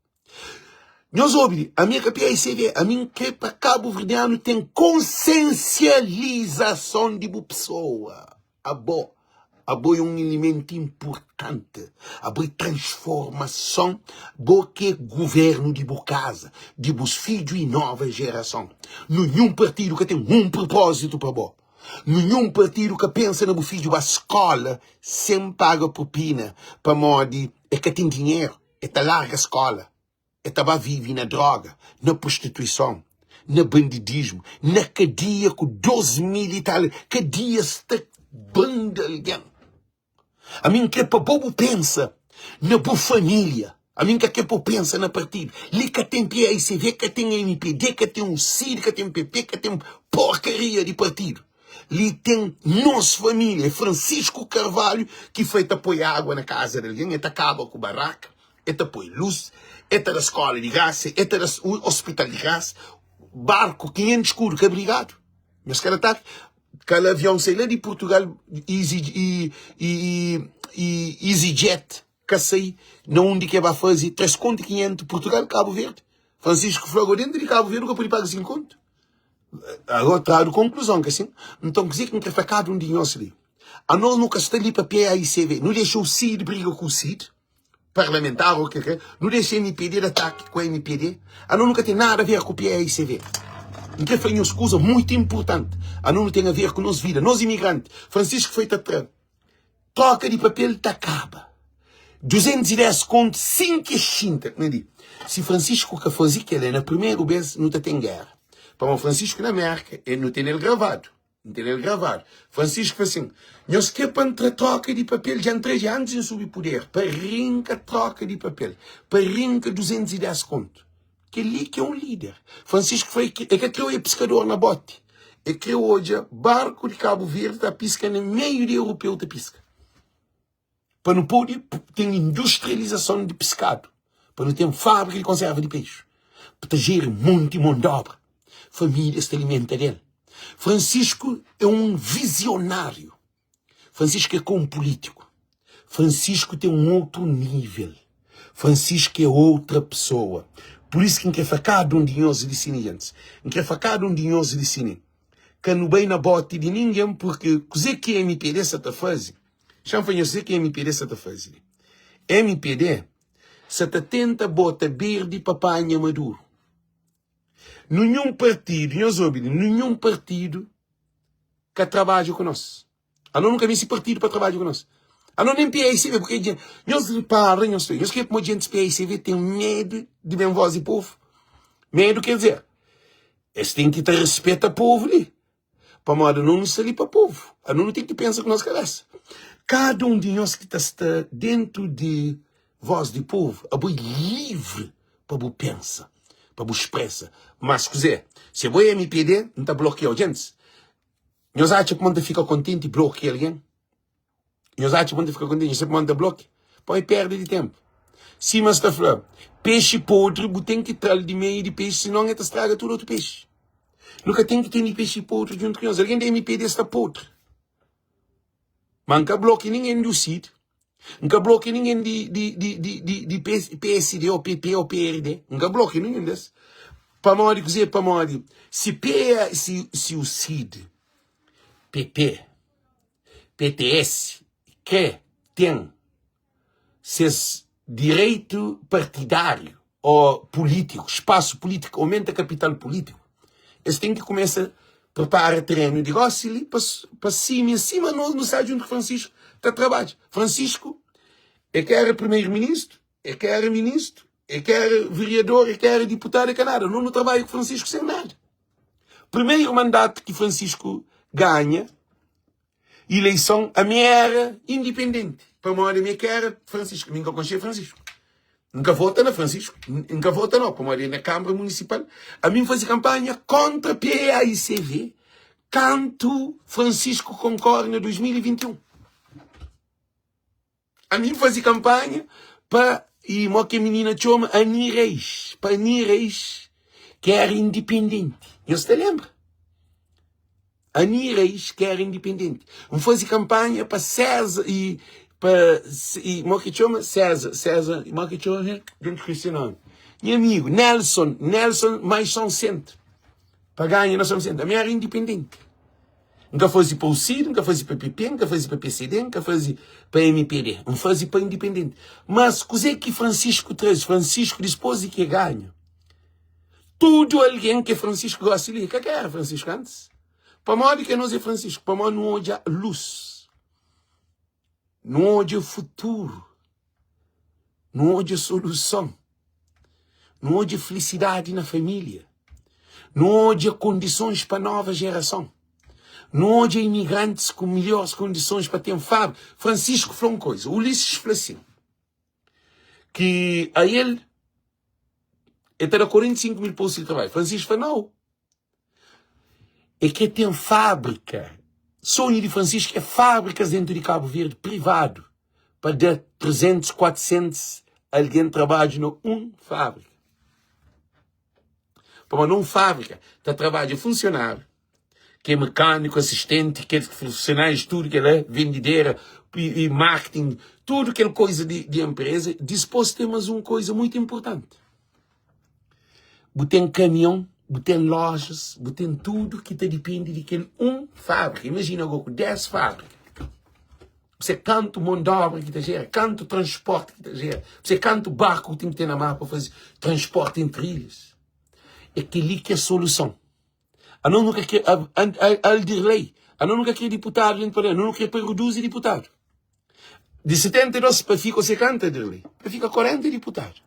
Nhos obi li, ami é ka PAICV, ami N kre pa kabuverdianu ten konsensializason di bu pesoa. Abo, abo é un ilimentu inpurtanti, abo é transformason, bo ki é guvernu di bu kaza, di bus fidju i nova jerason. Ninhun partidu ka ten un prupózitu pa bo. Ninhun partidu ka pensa na bu fidju ba skola sen paga propina pamodi e ka ten dinheru. E ta larga skola, e ta ba vive na droga, na prostituison, na bandidismu, na kadia ku 2 mil i tal. Kadia sta banda algen. Ami N kre pa bo bu pensa na bu família. Ami N ka kre pa bu pensa na partidu. Li ka ten PAICV, ka ten MPD, ka ten UCID, ka ten PP, ka ten porkaria di partidu. Li ten nos família. É Francisco Carvalho ki foi ta poi água na kaza di algen, el ta kaba ku baraka, el ta poi lus, el ta da skóla di grasa, el ta da ospital di grasa, barku 500 skudu ka brigadu. Nhos ka da ta kal avion sai la di Portugal, Easy, e, e, e, EasyJet ka sai na undi ke ba faze 3 kontu 500 Portugal, Cabo Verde. Francisco fla go dentro di Cabo Verde ka pode paga 5 kontu. Agora tradu konkluzon ka sin? Nton kuze ki N kre fla kada un di nhos li? Anos nu ka sta li pa PAICV, nu dexa o CID briga ku o CID, parlamentar ou ke ke, nu dexa MPD da ataki ku MPD, anos nu ka ten nada a ver ku PAICV. N kre fla nhos kuza muitu inpurtanti, anos nu ten a ver ku nos vida, nos imigranti. Francisco foi ta tra Troka di papel ta kaba. 210 kontu sin ki xinta. Kme di, si Francisco ka faze kela na primeru bes nu ta ten gera. Pamo Francisco na Merka e nu tenel gravadu. N tenel gravadu. Francisco fla sin, nhos kre pa N tra troka di papel? Dja N tra dja antis di N subi puder. Pa rinka troka di papel. Pa rinka 210 kontu. Kel-li ki é un líder. Francisco fla ki el ka krê odja piskador na bóti. El krê odja barku di Kabu Verdi ta piska na meiu di europeu ta piska. Pa nu pode ten industrializason di piskadu, pa nu ten fábrika di konserva di pexi, pa ta jeri monti mon di obra, famílias ta alimenta del. Francisco é un vizionáriu. Francisco é ka un pulítiku. Francisco ten un outru nível. Francisco é outra pesoa. Pur isu ki N kre fla kada un di nhos li si gentis. N kre fla kada un di nhos li si ka nu bai na boti di ningen purki kuze ki MPD sa ta faze, xa-m fla nhos kuze ki MPD sa ta faze li. MPD sa ta tenta bota berdi pa panha maduru. Ninhun partidu, nhos obi li, ninhun partidu ka trabadja ku nos. Ano nu ka meste partidu pa trabadja ku nos. Ano nen PAICV, porque dje, nhos ripara, nhos fla, nhos kre pamo djentis PAICV ten medu di ben voz di povu. Medu ker dizer, es ten ki ta respeta povu li. Pamodi anos nu sta li pa povu. Anos nu ten ki pensa ku nos kabesa. Kada un di nhos ki ta sta dentu di Voz di Povu, abo é livri pa bu pensa, pa bu spresa. Mas kuzê? Si abo é MPD, N ta blokia-u. Djentis, nhos atxa kuma N ta fika kontenti blokia algen? Nhos atxa ma N ta fika kontenti? Nhos sabe pamodi N ta blokia? Pamodi é perda di tenpu. Sima es ta fla, pexi podri bu ten ki tra-l di meiu di pexi, sinon el ta straga tudu otu pexi. Nu ka ten ki tene pexi podri djuntu ku nhos. Algen di MPD sta podri. Ma N ka blokia ningen di UCID, N ka blokia ningen di di di di di di PSD ô PP ô PRD. N ka blokia ningen des. Pamodi kuzê? Pamodi si P si si UCID, PP, PTS krê ten ses direitu partidáriu ô pulítiku, spasu pulítiku, aumenta kapital pulítiku, es ten ki kumesa prepara terenu di gósi li pa pa símia sima nos nu sta djuntu ku Francisco ta trabadja. Francisco é ka éra primeru-ministru, é ka éra ministru, é ka éra vereador, é ka éra diputadu, é ka nada. Nos nu trabadja ku Francisco sen nada. Primeru mandatu ki Francisco ganha ileison, ami éra indipendenti, pamodi ami é ka éra Francisco, mi N ka konxe Francisco. N ka vota na Francisco, N ka vota nau, pamodi é na Kanbra Munisipal. Ami N faze kanpanha kóntra PAICV kantu Francisco konkore na 2021. Ami N faze kanpanha pa i mo ke minina txoma Ani Reis, pa Ani Reis ki éra indipendenti. Nhos ta lenbra? Ani Reis ki éra indipendenti. N faze kanpanha pa César i pa i mo ki txoma César, César, mo ki txoma dja N skese nomi. Nha amigu Nelson, Nelson mais São Vicente, pa ganha na São Vicente. Ami éra indipendenti. N ka faze pa UCID, N ka faze pa PP, N ka faze pa pcd, N ka faze pa mpd, N faze pa indipendenti. Mas kuzê ki Francisco traze? Francisco dispôs di ki e ganha, tudu algen ki é Francisco gosi li, ka ka éra Francisco antis. Pamodi ki anos é Francisco? Pamodi nu odja lus, nu odja futuru, nu odja soluson, nu odja felisidadi na família, nu odja kondisons pa nova jerason. Nu odja imigrantis ku melhores kondisons pa ten fábrika. Francisco fla un koisa, Ulisses fla sin, ki a el el ta da 45 mil postu di trabadju. Francisco fla nau, é kre ten fábrika. Sonhu di Francisco é fábrikas dentu di Kabu Verdi privadu pa da 300, 400 algen trabadju na un fábrika. Pamodi na un fábrika ta trabadja funsionáriu, ki é mekâniku, asistenti, kel funsionárius, tudu kel la, vendidera i marketing, tudu kel koisa di, di enpresa. Dispôs ten más un koisa muitu inportanti. Bu ten kamion, bu ten lojas, bu ten tudu ki ta dipende di kel un fábrika. Imajina ago ku 10 fábrika. Você kantu mon de obra ki ta gera, kantu transporti ki ta gera, você kantu barku ki ten ki ten na mar pa faze transporti entri ilhas. É kel-li ki é soluson. Anos nu ka kre Aldirley, anos nu ka kre diputadu dentru parlamentu, anos nu kre pa reduzi diputadu. Di 72 pa fika ose kantu Aldirley? Pa fika 40 diputadu.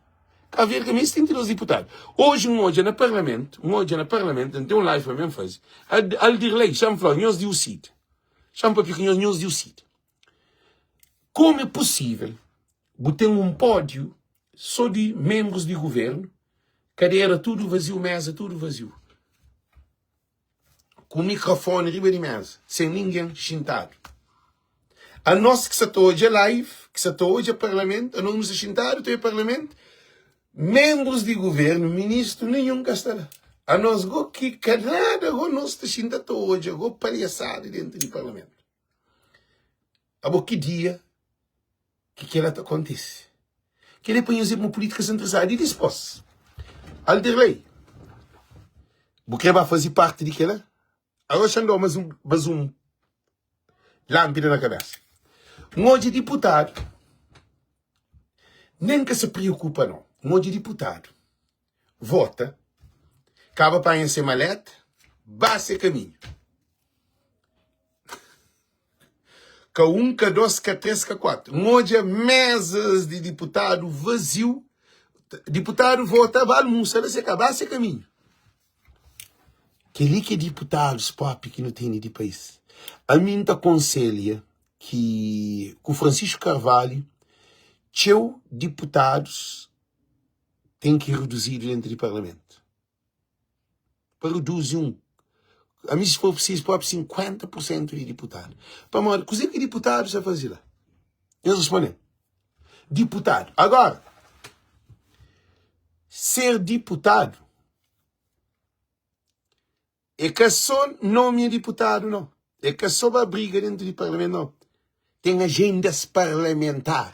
Ka ver ka meste 32 diputadu. Oji N odja na parlamentu, N odja na parlamentu, N ten un live pa mi N faze. Aldirley xa-m fla, nhos di UCID, xa-m papia ku nhos, nhos di UCID. Komu é pusível bu ten un pódiu sô di menbrus di guvernu, kadera tudu vaziu, méza tudu vaziu, ku mikrofoni riba di méza, sen ningen xintadu? Anos ki sa ta odja live, ki sa ta odja parlamentu, anos nu sta xintadu ta obi parlamentu, menbrus di guvernu, ministru, ninhun ka sta la. Anos go ki ka nada go, nos ta xinta ta odja go palhasada dentu di parlamentu. Abo ki dia ki kela ta kontise? Kela é pa nhos ma pulítika sta interesadu i dispôs. Alderley, bu kre ba faze parti di kela? Agora xa N dau mas un, mas un lánpida na kabesa. N odja diputadu, nen ka se priokupa nau. N odja diputadu vota, kaba panha se maleta, ba se kaminhu. Ka un, ka dos, ka tres, ka kuatu. N odja mezas di diputadu vaziu. Diputadu vota, ba almusa la se ka, ba se kaminhu. Kel-li ki é diputadus propi ki nu tene di país. Ami N ta konselha ki ku Francisco Carvalho txeu diputadus ten ki reduzidu dentru di parlamentu. Pa reduzi un, ami si for prisizu propi 50 pur sentu di diputadu. Pamodi kuze ki diputadu sa faze la? Nhos responde-m. Diputadu. Agora, ser diputadu É ka só nomia diputadu nau, é ka só ba briga dentu di parlamentu nau, ten ajendas parlamentar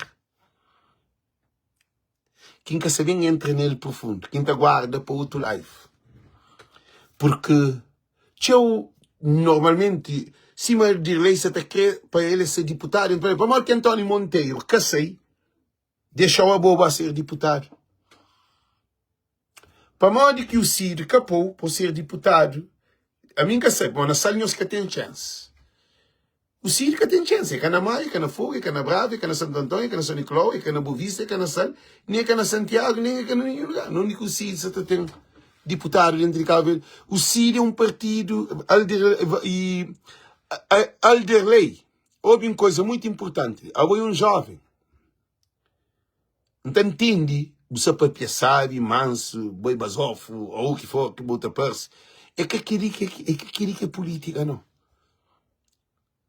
ki N ka sa ben entra nel profundu, ki N ta guarda pa otu live, purki txeu normalmenti sima Dirley sa ta kre pa el ser diputadu, pamodi ki António Monteiro ka sai dexa-u abo ba ser diputadu? Pamodi ki u Cid ka pou po ser diputadu? Ami N ka sabe, ma na sal nhos ka ten chance. U Cid ka ten chance, e ka na Maio, e ka na Fogo, e ka na Brava, e ka na Santo Antonio, e ka na São Nicolau, e ka na Bovista, e ka na Sal, nem e ka na Santiago, nem e ka na ninhun lugar. Nunde ki u Cid sa ta ten diputadu dentru di Cabo Verde? U Cid é un partidu alder, e alderlei. Obi un koisa muitu inpurtanti, abo é un joven. N ta ntende bu sa papia sabi, mansu, boi bazofu ou u ki for ki bu ta parse. É ka kel-li ki é ka kel-li ki é pulítika nau.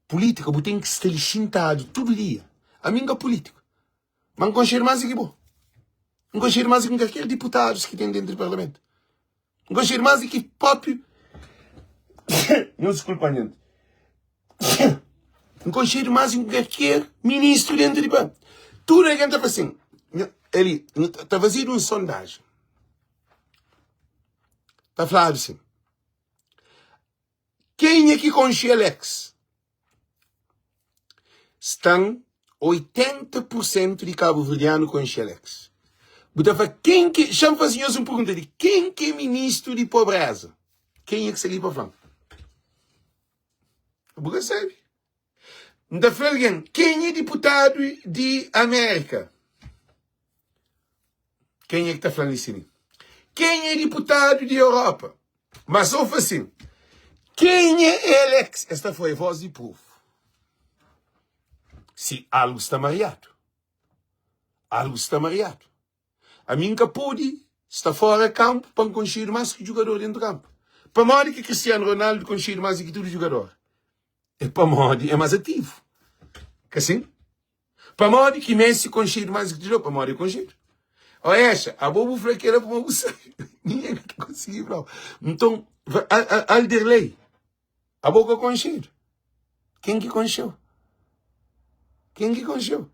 Pulítika bu ten ki sta li xintadu tudu dia. Ami N ka pulítiku, ma N konxedu más di ki bo. N konxedu más di ki kalker diputadus ki ten dentu di parlamentu. N konxedu más di ki própi Nhos diskulpa-m, jenti. N konxedu más di ki kalker ministru dentu di pa. Tudu algen ta fla sin, Ali, ta fazedu un sondajen. Ta fladu sin, Kenha ki konxe Alex? Stan 80 por sentu di kabuverdianu konxe Alex. Bu ta fla ken ki, xa-m faze nhos un pergunta li, ken ki é ministru di pobreza? Kenha ki sta li pa fla-m? Bu ka sabe. N ta fla algen, kenha é diputadu di Amérika? Kenha ki ta fla-m li si mi? Kenha é diputadu di Europa? Mas sô fla sin. Kenha é Alex? Esta foi voz di povo. Si algo sta mariadu. Algo sta mariadu. Ami N ka pode sta fora kampu pa N konxedu más ki djugador dentu kampu. Pamodi ki Cristiano Ronaldo konxedu más di ki tudu djugador? É pamodi é más ativu. Ka sin? Pamodi ki Messi konxedu más di ki tudu djugador? Pamodi é konxedu. Ó Exa, abo bu fla kela pamodi bu sabe. Ninguém ka ta konsigi fla-u. Nton, Alderley, Abo ka konxedu. Ken ki konxeu? Ken ki konxeu?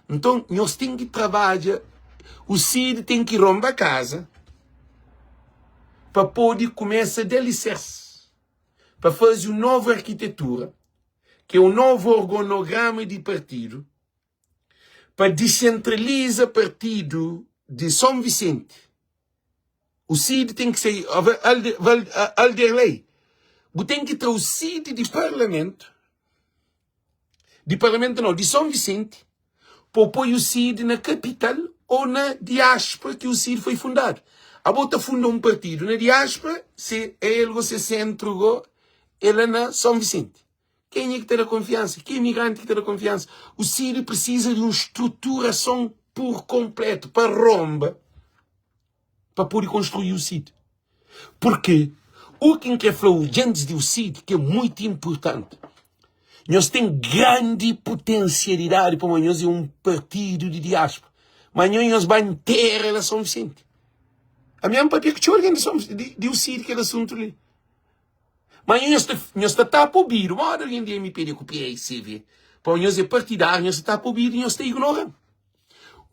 Nton, nhos ten ki trabadja, u Cid ten ki ronba kaza pa pode kumesa di alisersi, pa faze un novu arkitetura, ki é un novu orgonograma di partidu, pa disentraliza partidu di Son Visenti. O Cid ten ki sai, Alderley, bu ten ki tra o Cid di parlamentu, di parlamentu nau, di Son Visenti, pa bu poi o Cid na kapital ou na diáspora ki o Cid foi fundadu. Abo ta funda un partidu na diáspora, se el go se sentru go é la na Son Visenti. Kenha ki ta da konfiansa? Ki imigranti ki ta da konfiansa? O Cid precisa di un struturason pur konpletu pa ronba pa pode konstrui o Cid. Purki u ki N kre fla u djentis di u Cid ki é muitu inpurtanti, nhos ten grandi putensialidadi pamodi nhos é un partidu di diáspora, ma anho nhos ba ntera la Son Visenti. Ami N papia ku txeu algen di u Cid kel asuntu li. Ma nhos ta, nhos ta tapa obidu, moda algen di MPD ku PAICV, pa nhos é partidáriu, nhos ta tapa obidu, nhos ta ignora.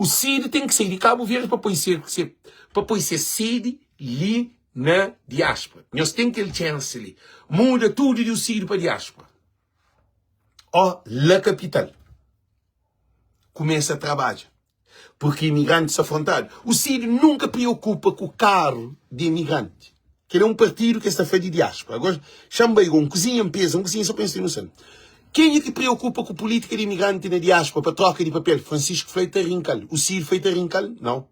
O Cid ten ki sai di Cabo Verde pa poi se, se, pa poi se sede li na diáspora. Nhos ten kel chance li. Muda tudu di o Cid pa diáspora. Ó, la kapital. Kumesa trabadja. Porque imigranti sta afrontadu. O Cid nunka preokupa ku karu di imigranti. Kel é un partidu ki es ta fla di diáspora. Agora, xa-m bai un kuzinha, N peza un kuzinha só pa nhos ten noson. Kenha ki preokupa ku pulítika di imigranti na diáspora pa troka di papel? Francisco fla e ta rinka-l. O Cid fla e ta rinka-l? Nau.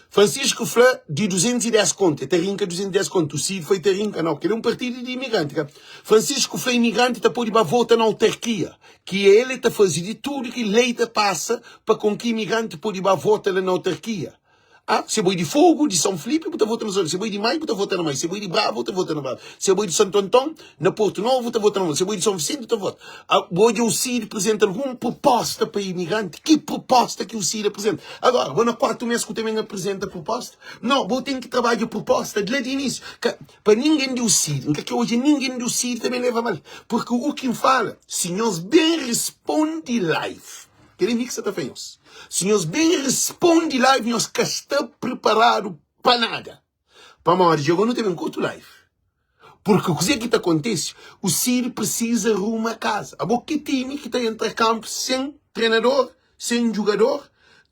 Francisco fla di 210 kontu, e ta rinka 210 kontu. O Cid fla e ta rinka? Nau. Kel é un partidu di imigranti, ka? Francisco fla imigranti ta pode ba vota na autarkia, ki el e ta faze di tudu ki lei ta pasa pa kon ki imigranti pode ba vota la na autarkia. Ah, se bo é di Fogo, di São Filipe, bu ta vota na São Se bo é di Maio, bu ta vota na Maio. Se bo é di Brava, bu ta vota na Brava. Se bo é di Santo Antão, na Porto Novo, bu ta vota na Porto. Se bo é di São Vicente, bu ta vota. Ah, bo odja o Cid apresenta algum proposta pa imigrante? Ki proposta ki o Cid apresenta? Agora, bo na 4 mês ku também apresenta proposta? Não, bo tem ki trabadja proposta de lá de início. Ka, pa ninguém di o Cid, nka ke odja ninguém di o Cid também leva mal. Porque o que fala, se nhos bem responde live, Kel-li mi ki sa ta fla nhos. Si nhos ben responde live, nhos ka sta preparadu pa nada. Pamodi dja go nu ta ben ku otu live. Purki kuzê ki ta kontise, o Cid presiza ruma kaza. Abo ki timi ki ta entra kanpu sen trenador, sen djugador,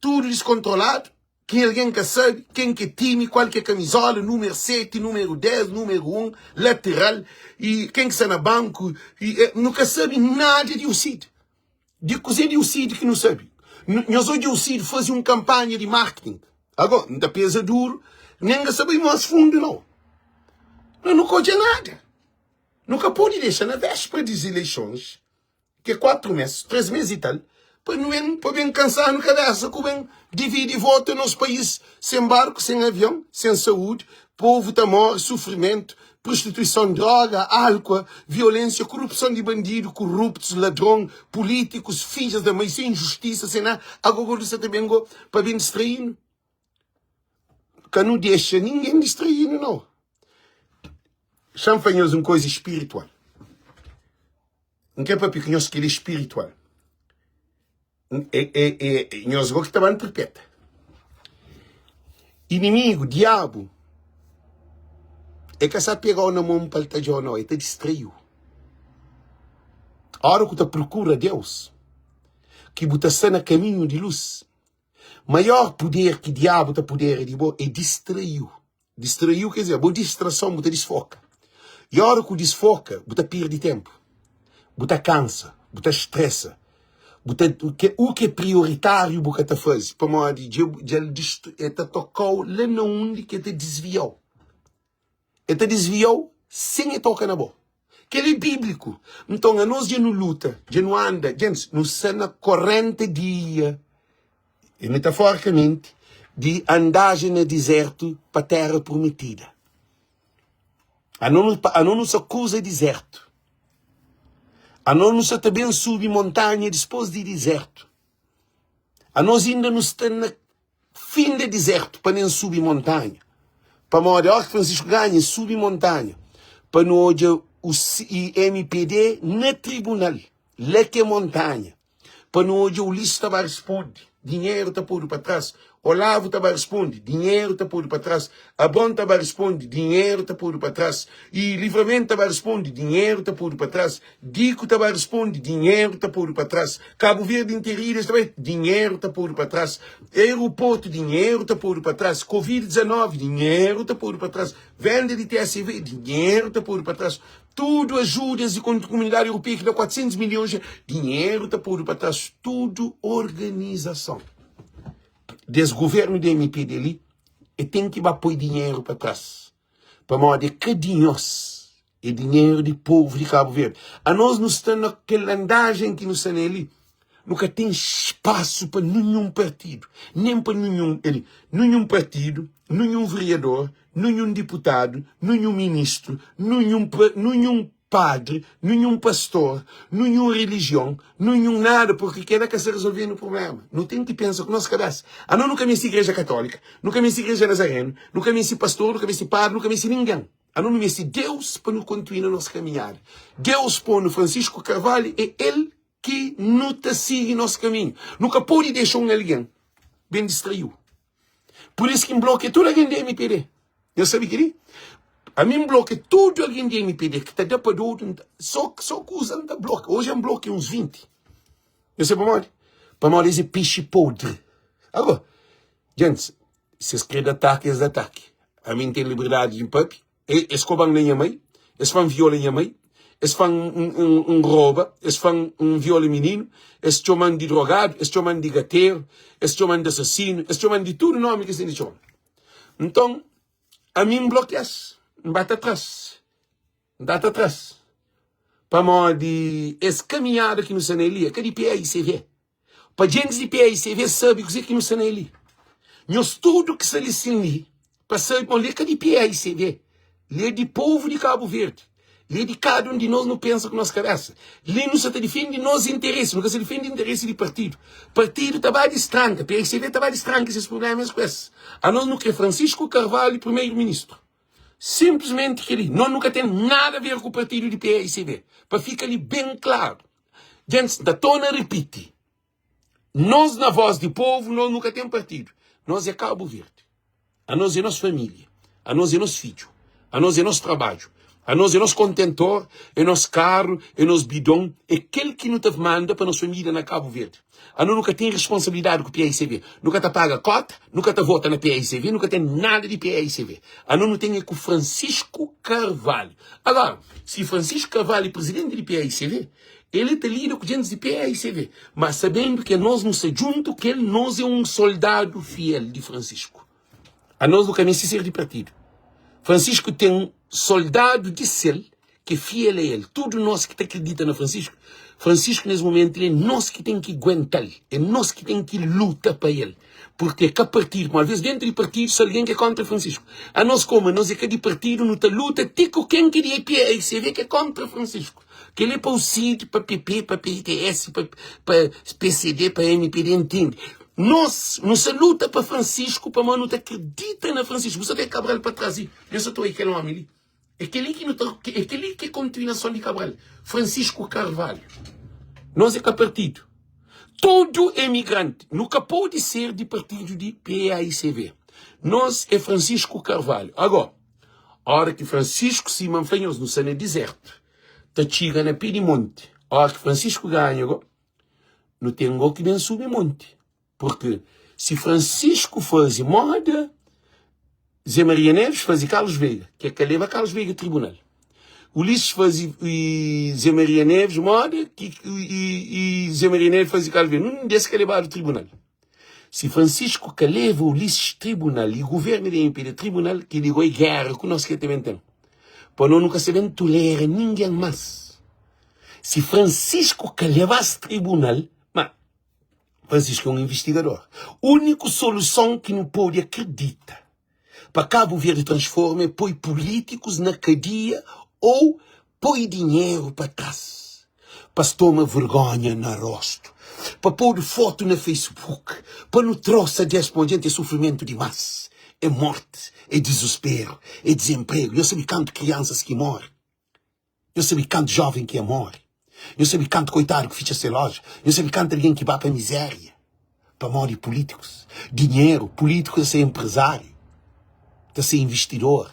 tudu diskontroladu, Ki algen ka sabe ken ki é timi, kual ki é kamizola, númeru 7, númeru 10, númeru 1, lateral, i ken ki sta na banku, i nu ka sabe nada di UCID. Di kuzê di UCID ki nu sabe? Nhos odja UCID faze un kanpanha di marketing. Ago, N ta peza duru, nen N ka sta bai más fundu nau. No, nu ka odja nada. Nu ka pode dexa na véspera di ileisons ke 4 mes, 3 mes e tal, pa nu ben, pa ben kansa-nu kabesa ku ben dividi vota nos país sen barku, sen avion, sen saúdi, povu ta morre, sufrimentu, prostituison, droga, álkua, violensia, korupson di bandidu, koruptus, ladron, pulítikus, fidjas da mai, sen justisa, sen nada, ago go du sa ta ben go pa ben distraí-nu. Ka nu dexa ningen distraí-nu, nau. Xa-m fla nhos un koza spiritual. N kre papia ku nhos kel spiritual. É, é, é, nhos go ki ta ba interpreta. Inimigu, diabu, é ka sa pega-u na mon pa el ta dja-u, nau, el ta distrai-u. Ora ku ta prokura Deus, ki bu ta sta na kaminhu di lus, maior puder ki diabu ta pudera di bo é distrai-u. Distraiu quer dizer, bo distrason bu ta disfoka. E ora ku disfoka, bu ta pirdi tempu, bu ta kansa, bu ta stresa, bu ta u ki é prioritáriu bu ka ta faze, pamodi dja dja el ta tokau la na undi ki el ta disviau. El ta disviau sen el toka na bo. Kel-li é bíbliku. Nton, anos dja nu luta, dja nu anda. Gentis, nu sta na 40 dia, e metaforikamenti, di andajen na dizértu pa Téra Prometida. Anos nu sta kruza dizértu. Anos nu sta ta ben subi montanha dispôs di dizértu. Anos inda nu sta na fin di dizértu pa nen subi montanha. Pamodi óras ki Francisco ganha, el subi montanha pa nu odja u mpd na tribunal. La ki é montanha. Pa nu odja Ulisses ta ba responde, dinheru ta podu pa tras. Olavo ta ba responde, dinheru ta podu pa tras. Abon ta ba responde, dinheru ta podu pa tras. E Livramento ta ba responde, dinheru ta podu pa tras. Diku ta ba responde, dinheru ta podu pa tras. Kabu Verdi Interilhas ta bai, dinheru ta podu pa tras. Aeroportu, dinheru ta podu pa tras. Covid 19, dinheru ta podu pa tras. Venda di TSV, dinheru ta podu pa tras. Tudu ajudas di Komunidadi Europeia ki da 400 milhons, dinheru ta podu pa tras. Tudu organizason des governu di MPD li, e ten ki ba poi dinheru pa tras. Pamodi é ka di nhos, é dinheru di povu di Kabu Verdi. Anos nu sta na kel andajen ki nu sta na el li, nu ka ten spasu pa ninhun partidu, nen pa ninhun el, ninhun partidu, ninhun vereador, ninhun diputadu, ninhun ministru, ninhun, ninhun padri, ninhun pastor, ninhun relijion, ninhun nada, purki kela ka sta rezolvenu prublema. Nu ten ki pensa ku nos kabesa. Anos nu ka meste igreja katólika, nu ka meste igreja nazarenu, nu ka meste pastor, nu ka meste padri, nu ka meste ningen. Anos nu meste Deus pa nu kontinua nos kaminhada. Deus ponu Francisco Carvalho, é el ki nu ta sigi nos kaminhu. Nu ka pode dexa un algen ben distraiu. Pur isu ki N blokia tudu algen di MPD. Nhos sabe kel-li? Ami N blokia tudu algen di MPD ki ta da pa dodu, sô sô kuza N ta blokia. Oji N blokia uns 20. Nhos sabe pamodi? Pamodi es é pexi podri. Agora, gentis, si es krê da ataki, es da ataki. Ami N ten liberdadi di N papia. Es koba-m na nha mai, es fla-m viola nha mai, es fla-m N roba, es fla-m N viola mininu, es txoma-m di drogadu, es txoma-m di gateru, es txoma-m di asasinu, es txoma-m di tudu nómi ki es ten di txoma. Nton, ami N blokia-s, N ba ta tras, N ba ta tras, pamodi es kaminhada ki nu sta na el li é ka di PAICV. Pa djentis di PAICV sabe kuzê ki nu sta na el li. Nhos tudu ki sta li sin li, pa sabe ma li é ka di PAICV, li é di povu di Kabu Verdi, li é di kada un di nos nu pensa ku nos kabesa. Li nu sta ta difende nos interesi, nu ka sta difende interesi di partidu. Partidu ta ba distranka, PAICV ta ba distranka ses prubléma es ku es. Anos nu kre Francisco Carvalho primeiro-ministru. Sinplismenti kel-li. Nos nu ka ten nada a ver ku partidu di PAICV. Pa fika li ben klaru. Djentis, N ta torna ripiti, nos na Voz di Povu, nos nu ka ten partidu. Nos é Kabu Verdi. Anos é nos família. Anos é nos fidju. Anos é nos trabadju. Anos é nos kontentor, é nos karu, é nos bidon, é kel ki nu ta manda pa nos família na Kabu Verdi. Anos nu ka ten responsabilidadi ku PAICV. Nu ka ta paga kota, nu ka ta vota na PAICV, nu ka ten nada di PAICV. Anos nu ten é ku Francisco Carvalho. Agora, si Francisco Carvalho é presidenti di PAICV, el ta lida ku djentis di PAICV. Ma sabendu ki anos nu sta djuntu ku el, nos é un soldadu fiel di Francisco. Anos nu ka meste ser di partidu. Francisco ten soldadu di sel ki é fiel a el. Tudu nos ki ta kridita na Francisco, Francisco nes momentu li é nos ki ten ki guenta-l, é nos ki ten ki luta pa el, porque é ka partidu, ma alvês dentru di partidu sta algen ki é kontra Francisco. Anos komu anos é ka di partidu, nu ta luta ti ku ken ki di PAICV ki é kontra Francisco. Kel-li é pa UCID, pa PP, pa PITS, pa pa PCD, pa MPD, ntende? Nos, nu sta luta pa Francisco pamodi nu ta kridita na Francisco. Bu sta ta Cabral pa tras li, nhos sta ta oi kel omi li. É kel-li ki nu ta, é kel-li ki é kontinuason di Cabral, Francisco Carvalho. Nos é ka partidu. Tudu emigranti. Nu ka pode ser di partidu di PAICV. Nos é Francisco Carvalho. Agora, ora ki Francisco, sima N fla nhos, nu sta na dizertu, ta txiga na pé di monti. Ora ki Francisco ganha go, nu ten go ki ben subi monti. Porque si Francisco faze moda Zé Maria Neves faze Carlos Veiga, que é ka leba Carlos Veiga tribunal. Ulisses faze e Zé Maria Neves moda que e, e Zé Maria Neves faze Carlos Veiga. Num desses ka lebado tribunal. Si Francisco ka leva Ulisses tribunal e governo de MPD tribunal, que ligou guerra ku nós que também tem. Pa no nu ka sa ben tolera ningen mas. Si Francisco ka leba-s tribunal, ma Francisco é un investigador. Úniku soluson ki nu pode akredita pa Kabu Verdi transforma é poi pulítikus na kadia ou poi dinheru pa tras pa es toma vergonha na rostu, pa podu fotu na Facebook, pa nu trosa des pon. Djenti, é sufrimentu dimás, é morti, é dizusperu, é dizenpregu. Nhos sabe kantu kriansas ki móre? Nhos sabe kantu jóven ki é móre? Nhos sabe kantu koitadu ki fitxa se loja? Nhos sabe kantu algen ki ba pa mizéria pamodi pulítikus? Dinheru, pulítikus ta ser enprezáriu, ta ser investidor.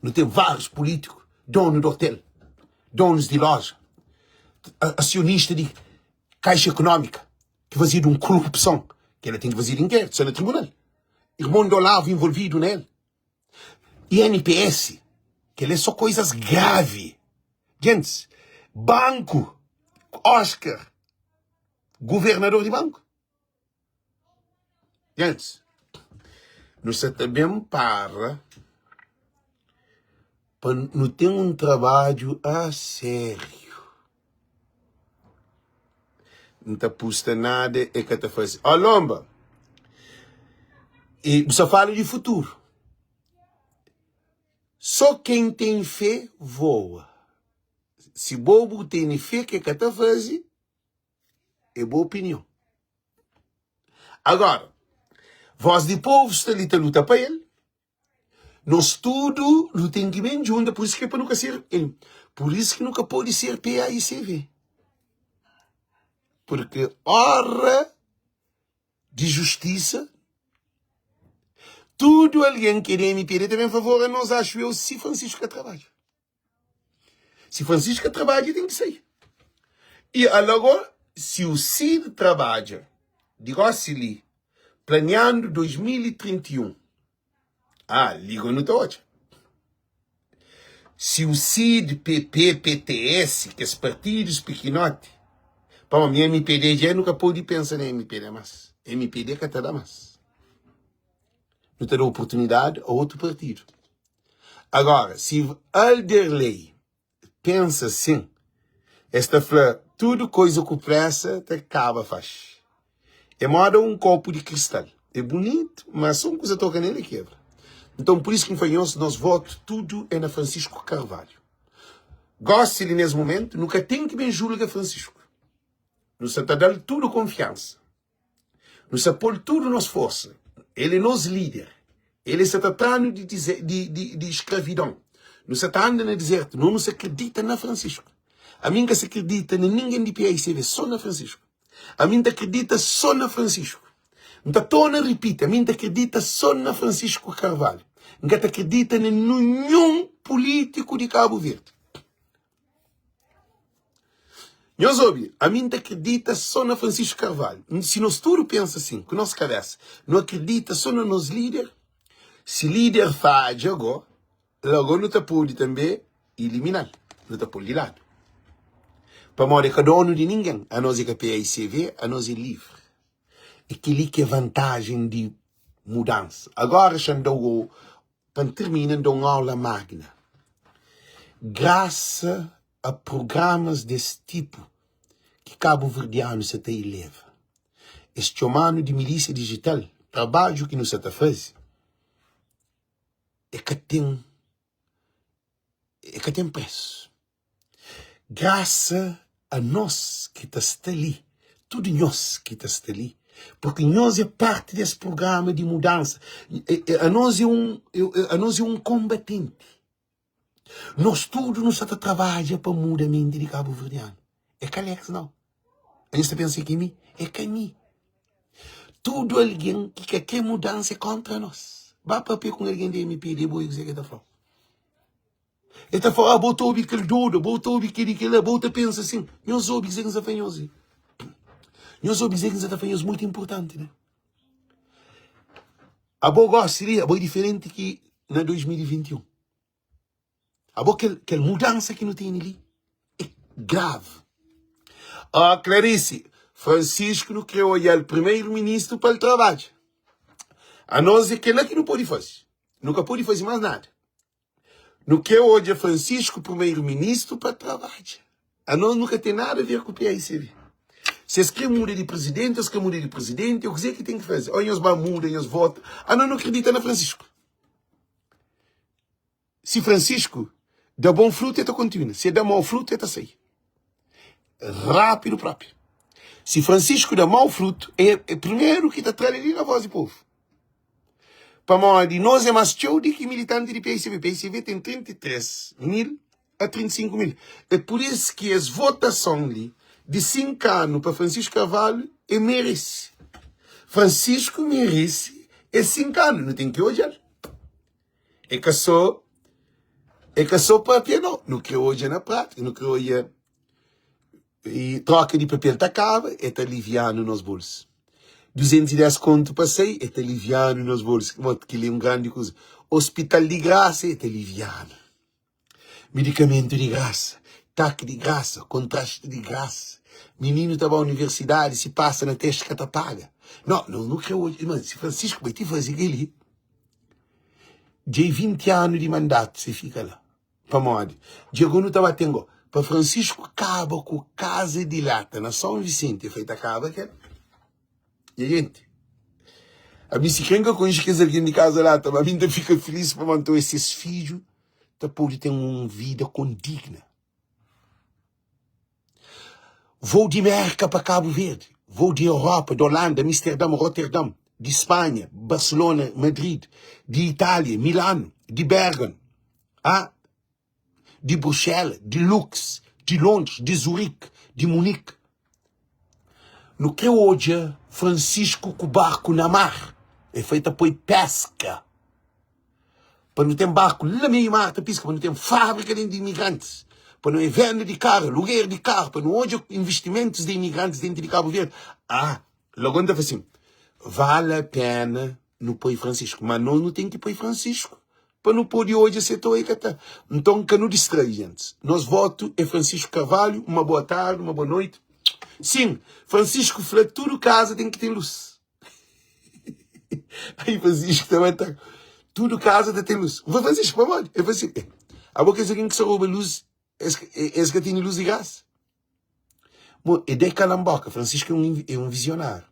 Nu ten várius pulítiku, donu di otel, donus di loja, asionista di Kaixa Ekonómika, ki fazedu un korupson, kel-la ten ki fazedu inkéritu, sta na tribunal. Irmon di Olavo involvidu na el. INPS, kel é só coisas grave. Gentis, banku, Oscar, governador di banku. Gentis, nu sa ta ben para pa nu ten un trabadju a sériu. N ta pusta nada e ka ta faze. Ó Lomba, e bu sa fala di futuru. Só ken ten fé voa. Si bo bu tene fé ke ka ta faze, é bo opinion. Agora, voz di povu sta li ta luta pa el. Nos tudu nu ten ki ben djunta, pur isu ki pa nu ka ser, pur isu ki nu ka pode ser PAICV. Porque ora di justisa, tudu algen ki é di MPD ta ben favor a nos, axu eu, si Francisco ka trabadja. Si Francisco ka trabadja, ten ki sai. E alago, si o Cid trabadja di gosi li, planeandu 2031, ah, li go nu ta odja. Si o Cid, PP, PTS, kes partidus pikinoti, pamo mi MPD dja nu ka pode pensa na MPD mas. MPD ka ta da mas. Nu ta da oportunidadi a otu partidu. Agora, si Alderley pensa sin, es ta fla tudu koiza ku presa ta kaba faxi. É moda un kopu di kristal. É bunitu, ma so un kuza toka nel e kebra. Nton, pur isu ki N fla nhos, nos votu tudu é na Francisco Carvalho. Gosi li nes mumentu, nu ka ten ki ben julga Francisco. Nu sa ta da-l tudu konfiansa. Nu sta pô-l tudu nos forsa. El é nos líder. El é sta ta tra-nu di, di, di, di skravidon. Nu sta ta anda na dizértu. No nu sta kridita na Francisco. Ami N ka sta kridita na ningen di PAICV, sô na Francisco. Ami N ta kridita sô na Francisco. N ta torna ripiti, ami N ta kridita sô na Francisco Carvalho. N ka ta kridita na ninhun pulítiku di Kabu Verdi. Nhos obi, ami N ta akredita so na Francisco Carvalho. Si nos tudu pensa sin, ku nos kabesa, nu akredita so na nos lider, si lider fadja go, logo nu ta pode tanbe iliminal, nu ta pol di ladu. Pamodi é ka donu di ningen, anos é ka PAICV, anos é livri. É keli ki é vantajen di mudansa. Agora xa N da-u Pa N tirmina, N da un aula magna. Grasa a prugramas des tipu ki kabuverdianu sa ta ileva. Es txoma-nu di milísia dijital. Trabadju ki nu sa ta faze é ka ten é ka ten presu. Grasa a nos ki ta sta li, tudu nhos ki ta sta li, porque nhos é parti des prugrama di mudansa. Anos é un, anos é un konbatenti. Nos tudu nu sa ta trabadja pa muda menti di kabuverdianu. É ka Alex nau. Nhos ta pensa ki mi? É ka mi. Tudu algen ki ka kre mudansa é kontra nos. Ba papia ku un algen di MPD, bo obi kuzê ki el ta fla-u. El ta fla, ah, bo ta obi kel dodu, bo ta obi kel-li, kel-la, bo ta pensa sin. Nhos obi kuzê ki N sta fla nhos li. Nhos obi kuzê ki N sta ta fla nhos, mutu inportanti, né? Abo gósi li, abo é diferenti ki na 2021. Abo kel, kel mudansa ki nu tene li é grave. Ah, Clarice, Francisco nu kre odja-l primeiro-ministro pa el trabadja. Anos é kel-la ki nu pode faze. Nu ka pode faze más nada. Nu kre odja Francisco primeiro ministro pa trabadja. Anos nu ka ten nada a ver ku PICV. Se es kre muda di presidenti, es kre muda di presidenti, o kuze ki ten ki faze? O nhos ba muda, nhos vota. Anos nu kredita na Francisco. Si Francisco da bon frutu, e ta kontinua. Si e da mau frutu, e ta sai. Rápidu propi. Si Francisco da mau frutu, e é primeru ki ta tra-l li na voz di povu. Pamodi nos é más txeu di ki militanti di PICV. PICV ten 33 mil a 35 mil. É pur isu ki es votason li di 5 anu pa Francisco Carvalho e merese. Francisco merese es 5 anu. Nu ten ki odja-l. É ka só é ka só papia não. Nu kre odja na prática, nu kre odja e troca di papel ta kaba, é ta alivianu nos bolsu. 210 kontu pa sai, é ta alivianu nos bolsu. Mo kili é un grandi kuza. Hospital di grasa é ta alivianu. Medikamentu di grasa, tak di grasa, kontraste di grasa. Mininu ta ba universidadi, si pasa na testi ka ta paga. No, no, nu kre odja, irma, si Francisco bai ti faze kel-li, dja é 20 anu di mandatu si fika la. Pamodi? Dja go nu ta ba ten go. Pa Francisco kaba ku kaza di lata na São Vicente, foi ta kaba kel. Nha gente, ami si kre N ka konxe kes algen di kaza lata, ma ami N ta fika filis pamodi N ta oja ses fidju ta pode ten un vida kondigna. Vou di Merka pa Kabu Verdi, vou di Europa, di Holanda, Amsterdam, Rotterdam, di Spanha, Barcelona, Madrid, di Itália, Milano, di Bergamo, ah, di Bruxelas, di Lux, di Londres, di Zurique, di Munique. Nu kre odja Francisco ku barku na mar, e foi ta poi peska. Pa nu ten barku la meiu mar ta piska, pa nu ten fábrika dentru di imigrantis, pa nu é venda di karu, aluguer di karu, pa nu odja investimentus di imigrantis dentru di Kabu Verdi. Ah, logo N ta fla sin, vale a pena nu poi Francisco, ma nos nu ten ki poi Francisco pa nu pode odja se ta oi ka ta. Nton ka nu distrai gentis. Nos votu é Francisco Carvalho. Uma boa tarde, uma boa noite. Sim, Francisco fla tudu kaza ten ki ten lus. Aí Francisco também tá. Tudo casa tá tem luz. Vou Francisco, para onde? Eu falei assim, a boca é alguém que só rouba luz, esse que tem luz de graça. Bom, é de calamboca. Francisco é um visionário.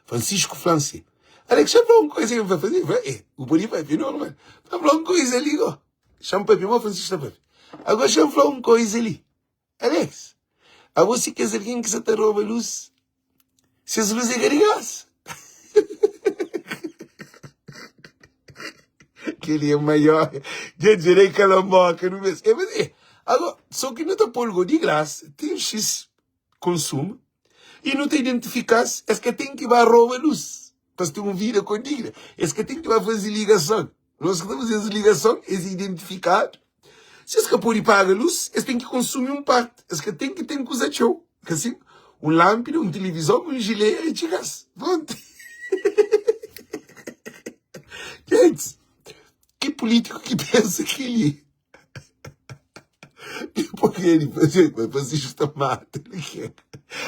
Francisco Franci. Alex, já falou uma coisa aí, vai fazer, vai, é, o Boni vai, é normal. Vai falar uma coisa ali, ó. Chama para mim, Francisco tá Agora chama falar uma coisa ali. Alex, abo si kes algen ki sa ta roba lus, ses lus é ka di grasa. Kel-li é maior. Dja dja dei kalamboka no mes. É, mas é. Agora, só ki nu ta pô-l go di grasa, ten X konsumu, i nu ta identifika-s, es ka ten ki ba roba lus pa es ten un vida kondigna. Es ka ten ki ba faze ligason. Nos ki ta faze es ligason, es identifikadu. Si es ka pode paga lus, es ten ki konsumi un parti. Es ka ten ki ten kuza txeu. Ka si? Un lánpida, un tilivizon, un jilera i txiga-s. Prontu. Gentis, ki pulítiku ki pensa kel-li? Ki pode faze? Francisco ta mata.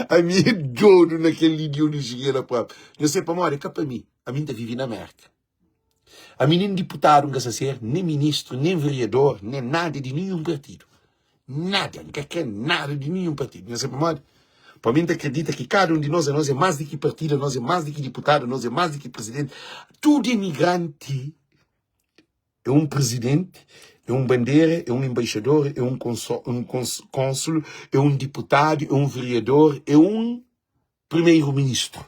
Ami é dodu na kel ideolojia la própi. Nhos sai pamodi? É ka pa mi. Ami N ta vive na Mérka. Ami nen diputadu N ka sa ser, nen ministru, nen veriador, nen nada di ninhun partidu. Nada! N ka kre nada di ninhun partidu. Nha sabe pamodi? Pamodi N ta kridita ki kada un di nos, anos é más di ki partidu, anos é más di ki diputadu, anos é más di ki prizidenti. Tudu imigranti é un prizidenti, é un bandera, é un enbaixador, é un kónsul, é un diputadu, é un veriador, é un Primeiro ministro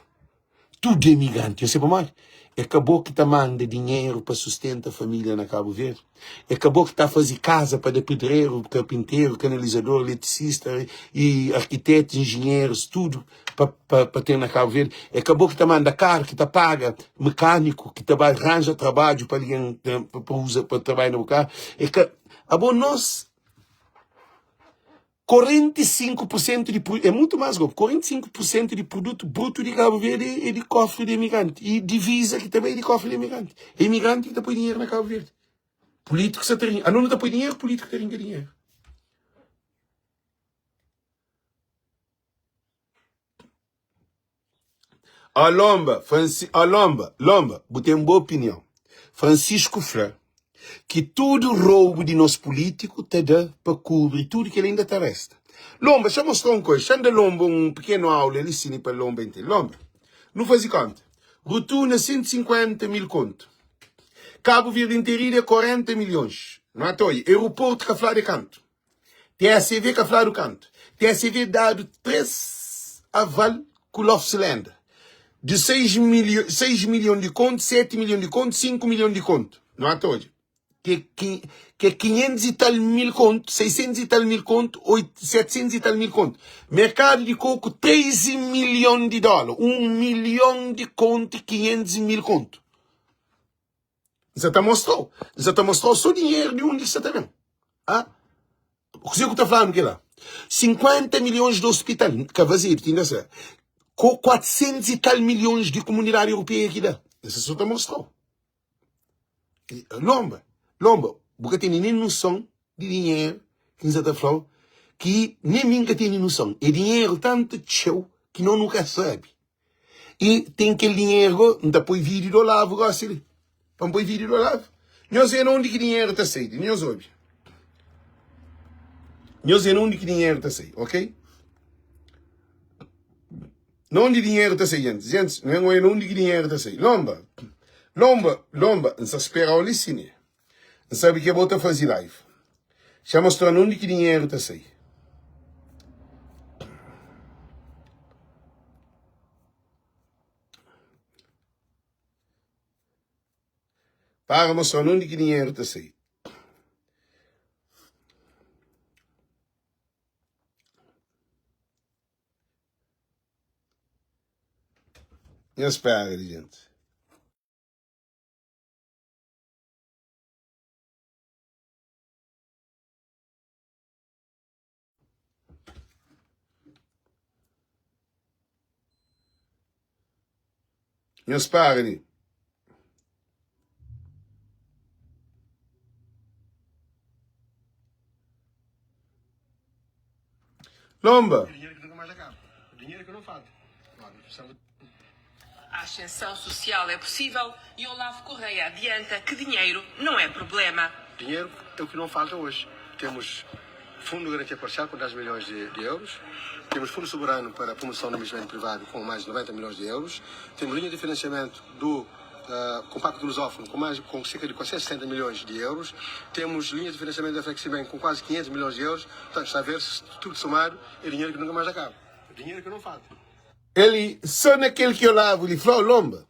tudo é imigrante, eu sei pamodi? É ka bo ki ta manda dinheiro pa sustenta família na Cabo Verde? É ka bo ki ta faze casa pa da pedreiro, carpinteiro, canalizador, eletricista e arquitetos, engenheiros, tudo pa, pa, pa ter na Cabo Verde? É ka bo ki ta manda carro, ki ta paga mecânico, ki ta ba arranja trabalho pa alguém pa, pa usa pa trabalha na bo carro? É ka abo nós 45 por sentu di é mutu más gobi, 45 por sentu di produtu brutu di Kabu Verdi é di kofri di imigranti y diviza ki ta bai é di kofri di imigranti. É imigranti ki ta poi dinheru na Kabu Verdi. Pulítiku sa ta rinka, anos nu ta poi dinheru, pulítiku ta rinka dinheru. Ó Lomba, Franci, ó Lomba, Lomba, bu ten boa opinião. Francisco fla. Ki tudu roubu di nos pulítiku ta da pa kubri tudu kel inda ta resta. Lonba, xa mostra un koisa, xa N da Lonba un pikenu aula li sini pa Lonba intende. Lonba, nu faze konta, rutuna 150 mil kontu, Kabu Verdi interidu é 40 milhons, nu ata oia, eruportu ka fladu é kantu, TSV ka fladu kantu, TSV dadu 3 aval ku Lofslenda di 6 milho, 6 milhon di kontu, 7 milhon di kontu, 5 milhon di kontu, nu ata odja ke ki ke 500 e tal mil kontu, 600 e tal mil kontu, 8, 700 e tal mil kontu. Merkadu di koku 13 milhon di dóla, 1 milhon di kontu e 500 mil kontu. N sa ta mostra-u, N sa ta mostra-u sô dinheru di undi ki sa ta ben. Ah, kuzê ku ta fla-nu kel-la? 50 milhons di ospital ka vazedu, ti inda sa. Ko 400 e tal milhons di komunidadi europeia ki da. N sa sô ta mostra-u. Lomba, lomba, bu ka tene nen noson di dinheru ki N sa ta fla-u ki nen mi N ka tene noson. É dinheru tantu txeu ki no nu ka sabe. I ten kel dinheru go, N ta poi vídiu di Olavo gosi li. Pa N poi vídiu di Olavo. Nhos vê na undi ki dinheru ta sai. Nhos obi. Nhos vê na undi ki dinheru ta sai, ok? Na undi dinheru ta sai, gentis? Gentis, nu ben oia na undi ki dinheru ta sai. Lomba, lomba, lomba, N sa spera-u li si ne. N sabe ke bo ta faze live. Xa mostra na undi ki dinheru ta sai. Para mostra na undi ki dinheru ta sai. Nhos spera di gente. Nhos para li. Lomba. A ascensão social é possível e Olavo Correia adianta que dinheiro não é problema. Dinheiro é o que não falta hoje. Temos Fundo de Garantia Parcial com 10 milhões de, de euros, temos Fundo Soberano para a Promoção do Investimento Privado com mais de 90 milhões de euros, temos linha de financiamento do uh, Compacto Lusófono com, mais, com cerca de 460 milhões de euros, temos linha de financiamento da Flexibank com quase 500 milhões de euros. Portanto, está a ver se tudo somado é dinheiro que nunca mais acaba. Dinheiro que não falta. Ele só naquele que Olavo lhe falou, lomba.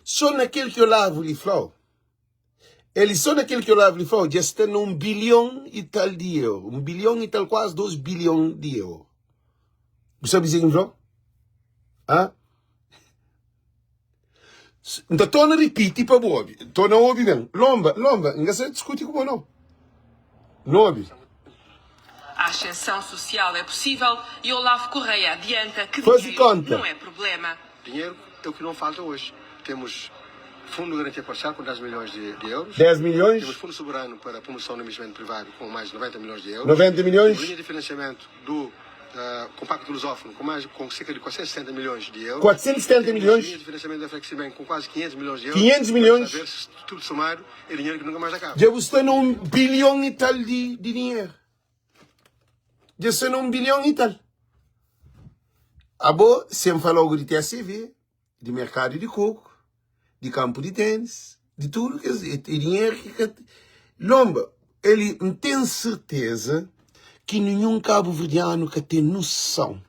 Só naquele que Olavo lhe falou. Ele só naquele que Olavo lhe falou, já está num bilhão e tal de euro. Um bilhão e tal, quase 2 bilhões de euro. Você sabe dizer que falou? Hã? N ta torna ripiti pa bu obi. Torna obi ben. Lomba, lomba, N ka sa diskuti ku bo nau. N obi. A ascensão social é possível e Olavo Correia adianta que Faze dinheiro conta. não é problema. Dinheiro é o que não falta hoje. Temos Fundo de Garantia Parcial com 10 milhões de, de euros. 10 milhões. Temos Fundo Soberano para a Promoção do Investimento Privado com mais de 90 milhões de euros. 90 milhões. Temos linha de financiamento do uh, Compacto Lusófono com, mais, com cerca de 470 milhões de euros. 470 milhões. Linha de financiamento da Flexibank com quase 500 milhões de euros. 500 milhões. A ver se tudo somado é dinheiro que nunca mais acaba. Dja bu sta na um bilhão e tal di, di dinheiro. Dja sta na um bilhão e tal. Abo, sem falar logo de TSV, di merkadu di koku, di kanpu di tenis, di tudu kes é dinheru ki ka Lomba, el N ten serteza ki ninhun kabuverdianu ka ten noson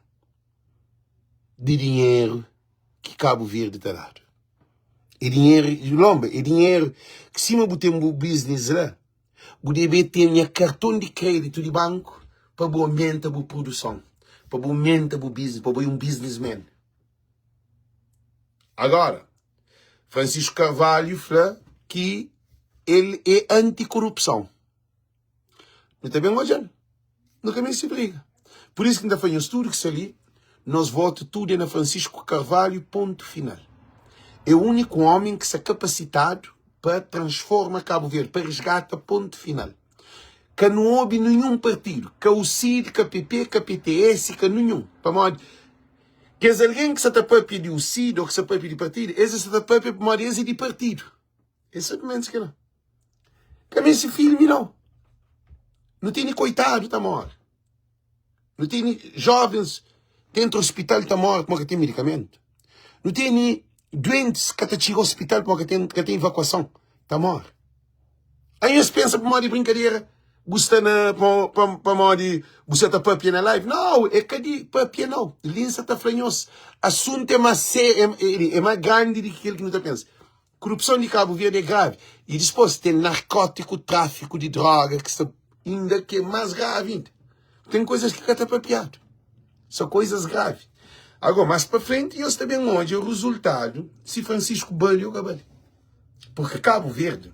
di dinheru ki Kabu Verdi ta dadu. É dinheru, Lomba, é dinheru ki sima bu ten bu biznis la, Bu debe ten nha karton di kreditu di banku pa bu omenta bu produson, pa bu omenta bu biznis, pa bu é un biznismen. Agora, Francisco Carvalho fla ki el é anti-korupson. Nu ta ben odja-l. Nu ka meste briga. Pur isu ki N ta fla nhos tudu ki sta li, nos votu tudu é na Francisco Carvalho, pontu final. É úniku ómi ki sta kapasitadu pa transforma Kabu Verdi, pa resgata, pontu final. Ka nu obi ninhun partidu, ka UCID, ka PP, ka PTS, ka ninhun. Pamodi kes algen ki sa ta papia di UCID ou ki sa papia di partidu, es sa ta papia pamodi es é di partidu. Es sabe ménus ki la. Ka meste filmi nau. Nu tene koitadu ta more. Nu tene jovens dentru ospital ta more pamodi ka ten medikamentu. Nu tene duentis ka ta txiga ospital pamodi ka ten ka ten evakuason ta more. Aí nhos pensa pamodi brinkadera bu sta na pamodi bu sta ta papia na live. Nau, é ka di papia nau. Li N sta ta fla nhos asuntu é más sé é más grandi di ki kel ki nu ta pensa. Korupson di Kabu Verdi é gravi i dispôs ten narkótiku, tráfiku di droga ki sta inda ki é más gravi inda. Ten koizas ki ka ta papiadu, sô koizas gravi. Agora, más pa frenti nhos ta ben odja ruzultadu si Francisco bali ô ka bali. Porque Kabu Verdi,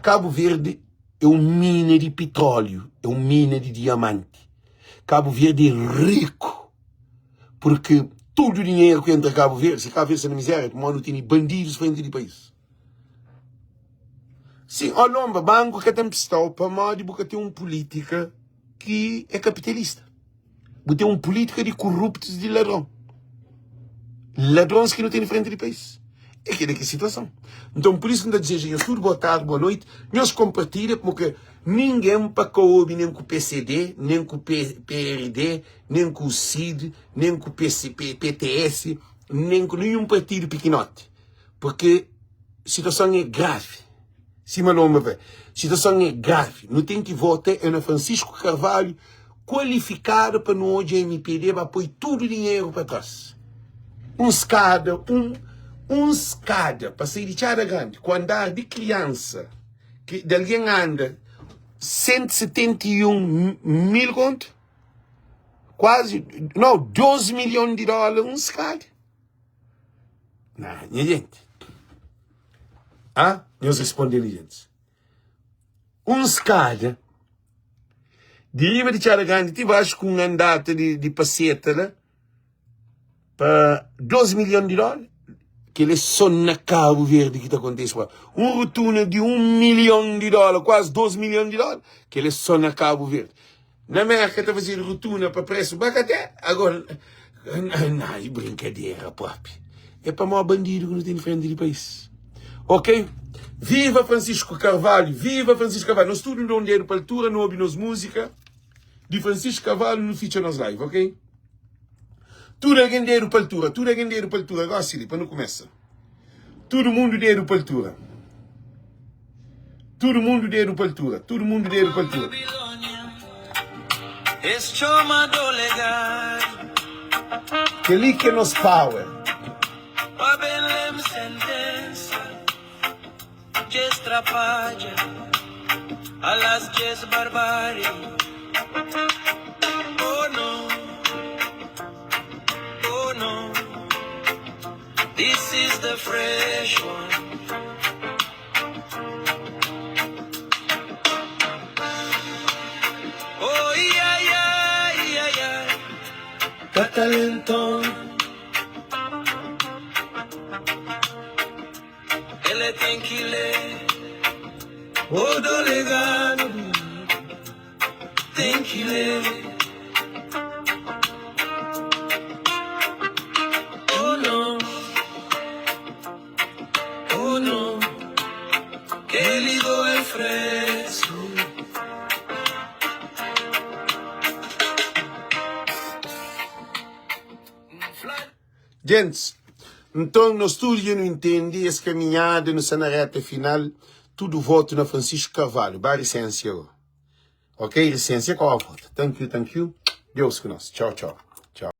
Kabu Verdi é un mina di pitróliu, é un mina di diamanti. Kabu Verdi é riku. Porque tudu dinheru ki entra Kabu Verdi, si Kabu Verdi sta na miséria, é pamodi nu tene bandidus frenti di país. Sim, ó Lomba, banku ka ta npristau pamodi bu ka ten un pulítika ki é kapitalista. Bu ten un pulítika di kuruptus, di ladron. Ladrons ki nu tene frenti di país. É kel-li ki é situason. Nton, pur isu ki N ta dizeja nhos tudu boa tardi, boa noiti. Nhos konpartilha pamodi ningen pa ka obi nen ku pcd, nen ku prd, nen ku CID, nen ku PCP, PTS, nen ku ninhun partidu pikinoti, purki situason é gravi. Sima Lomba fla, situason é gravi. Nu ten ki vota é na Francisco Carvalho kualifikadu pa nu odja MPD ba poi tudu dinheru pa tras. Un skada, un, un skada pa sai di Txada Grandi ku andar di kriansa ki di algen anda 171 mil kontu. Quase, não, 2 milhão de dólares um skada. Não, minha gente. Ah, nhos responde ali, gente. Um skada de riba de Txada Grande ti baixo com um andata de, de paseta lá pa 2 milhon di dóla? Kel é só na Kabu Verdi ki ta kontise pa un rotuna di 1 milhon di dóla, kuazi 2 milhon di dóla, kel é só na Kabu Verdi. Na Merka ta fazedu rotuna pa presu bakaté, agora na é brinkadera propi. É pamodi bandidu ki nu ten di frenti di país. Ok? Viva Francisco Carvalho, viva Francisco Carvalho. Nos tudu nu da un dedu pa altura, nu obi nos múzika di Francisco Carvalho, nu fitxa nos live, ok? Tudu algen dedu pa altura, tudu algen dedu pa altura. Gosi li, pa nu kumesa. Tudu mundu dedu pa altura. Tudu mundu dedu pa altura, tudu mundu dedu pa altura. Kel-li ki é nos power. Ele tem que ler O delegado tem que ler Oh não Oh não Que ligou é fresco Gentis, nton nos tudu dja nu intendi es kaminhada, nu sta na reta final, tudu votu na Francisco Carvalho, ba risensia go, ok, risensia ka vota, thank you, thank you, Deus ku nos, txau, txau.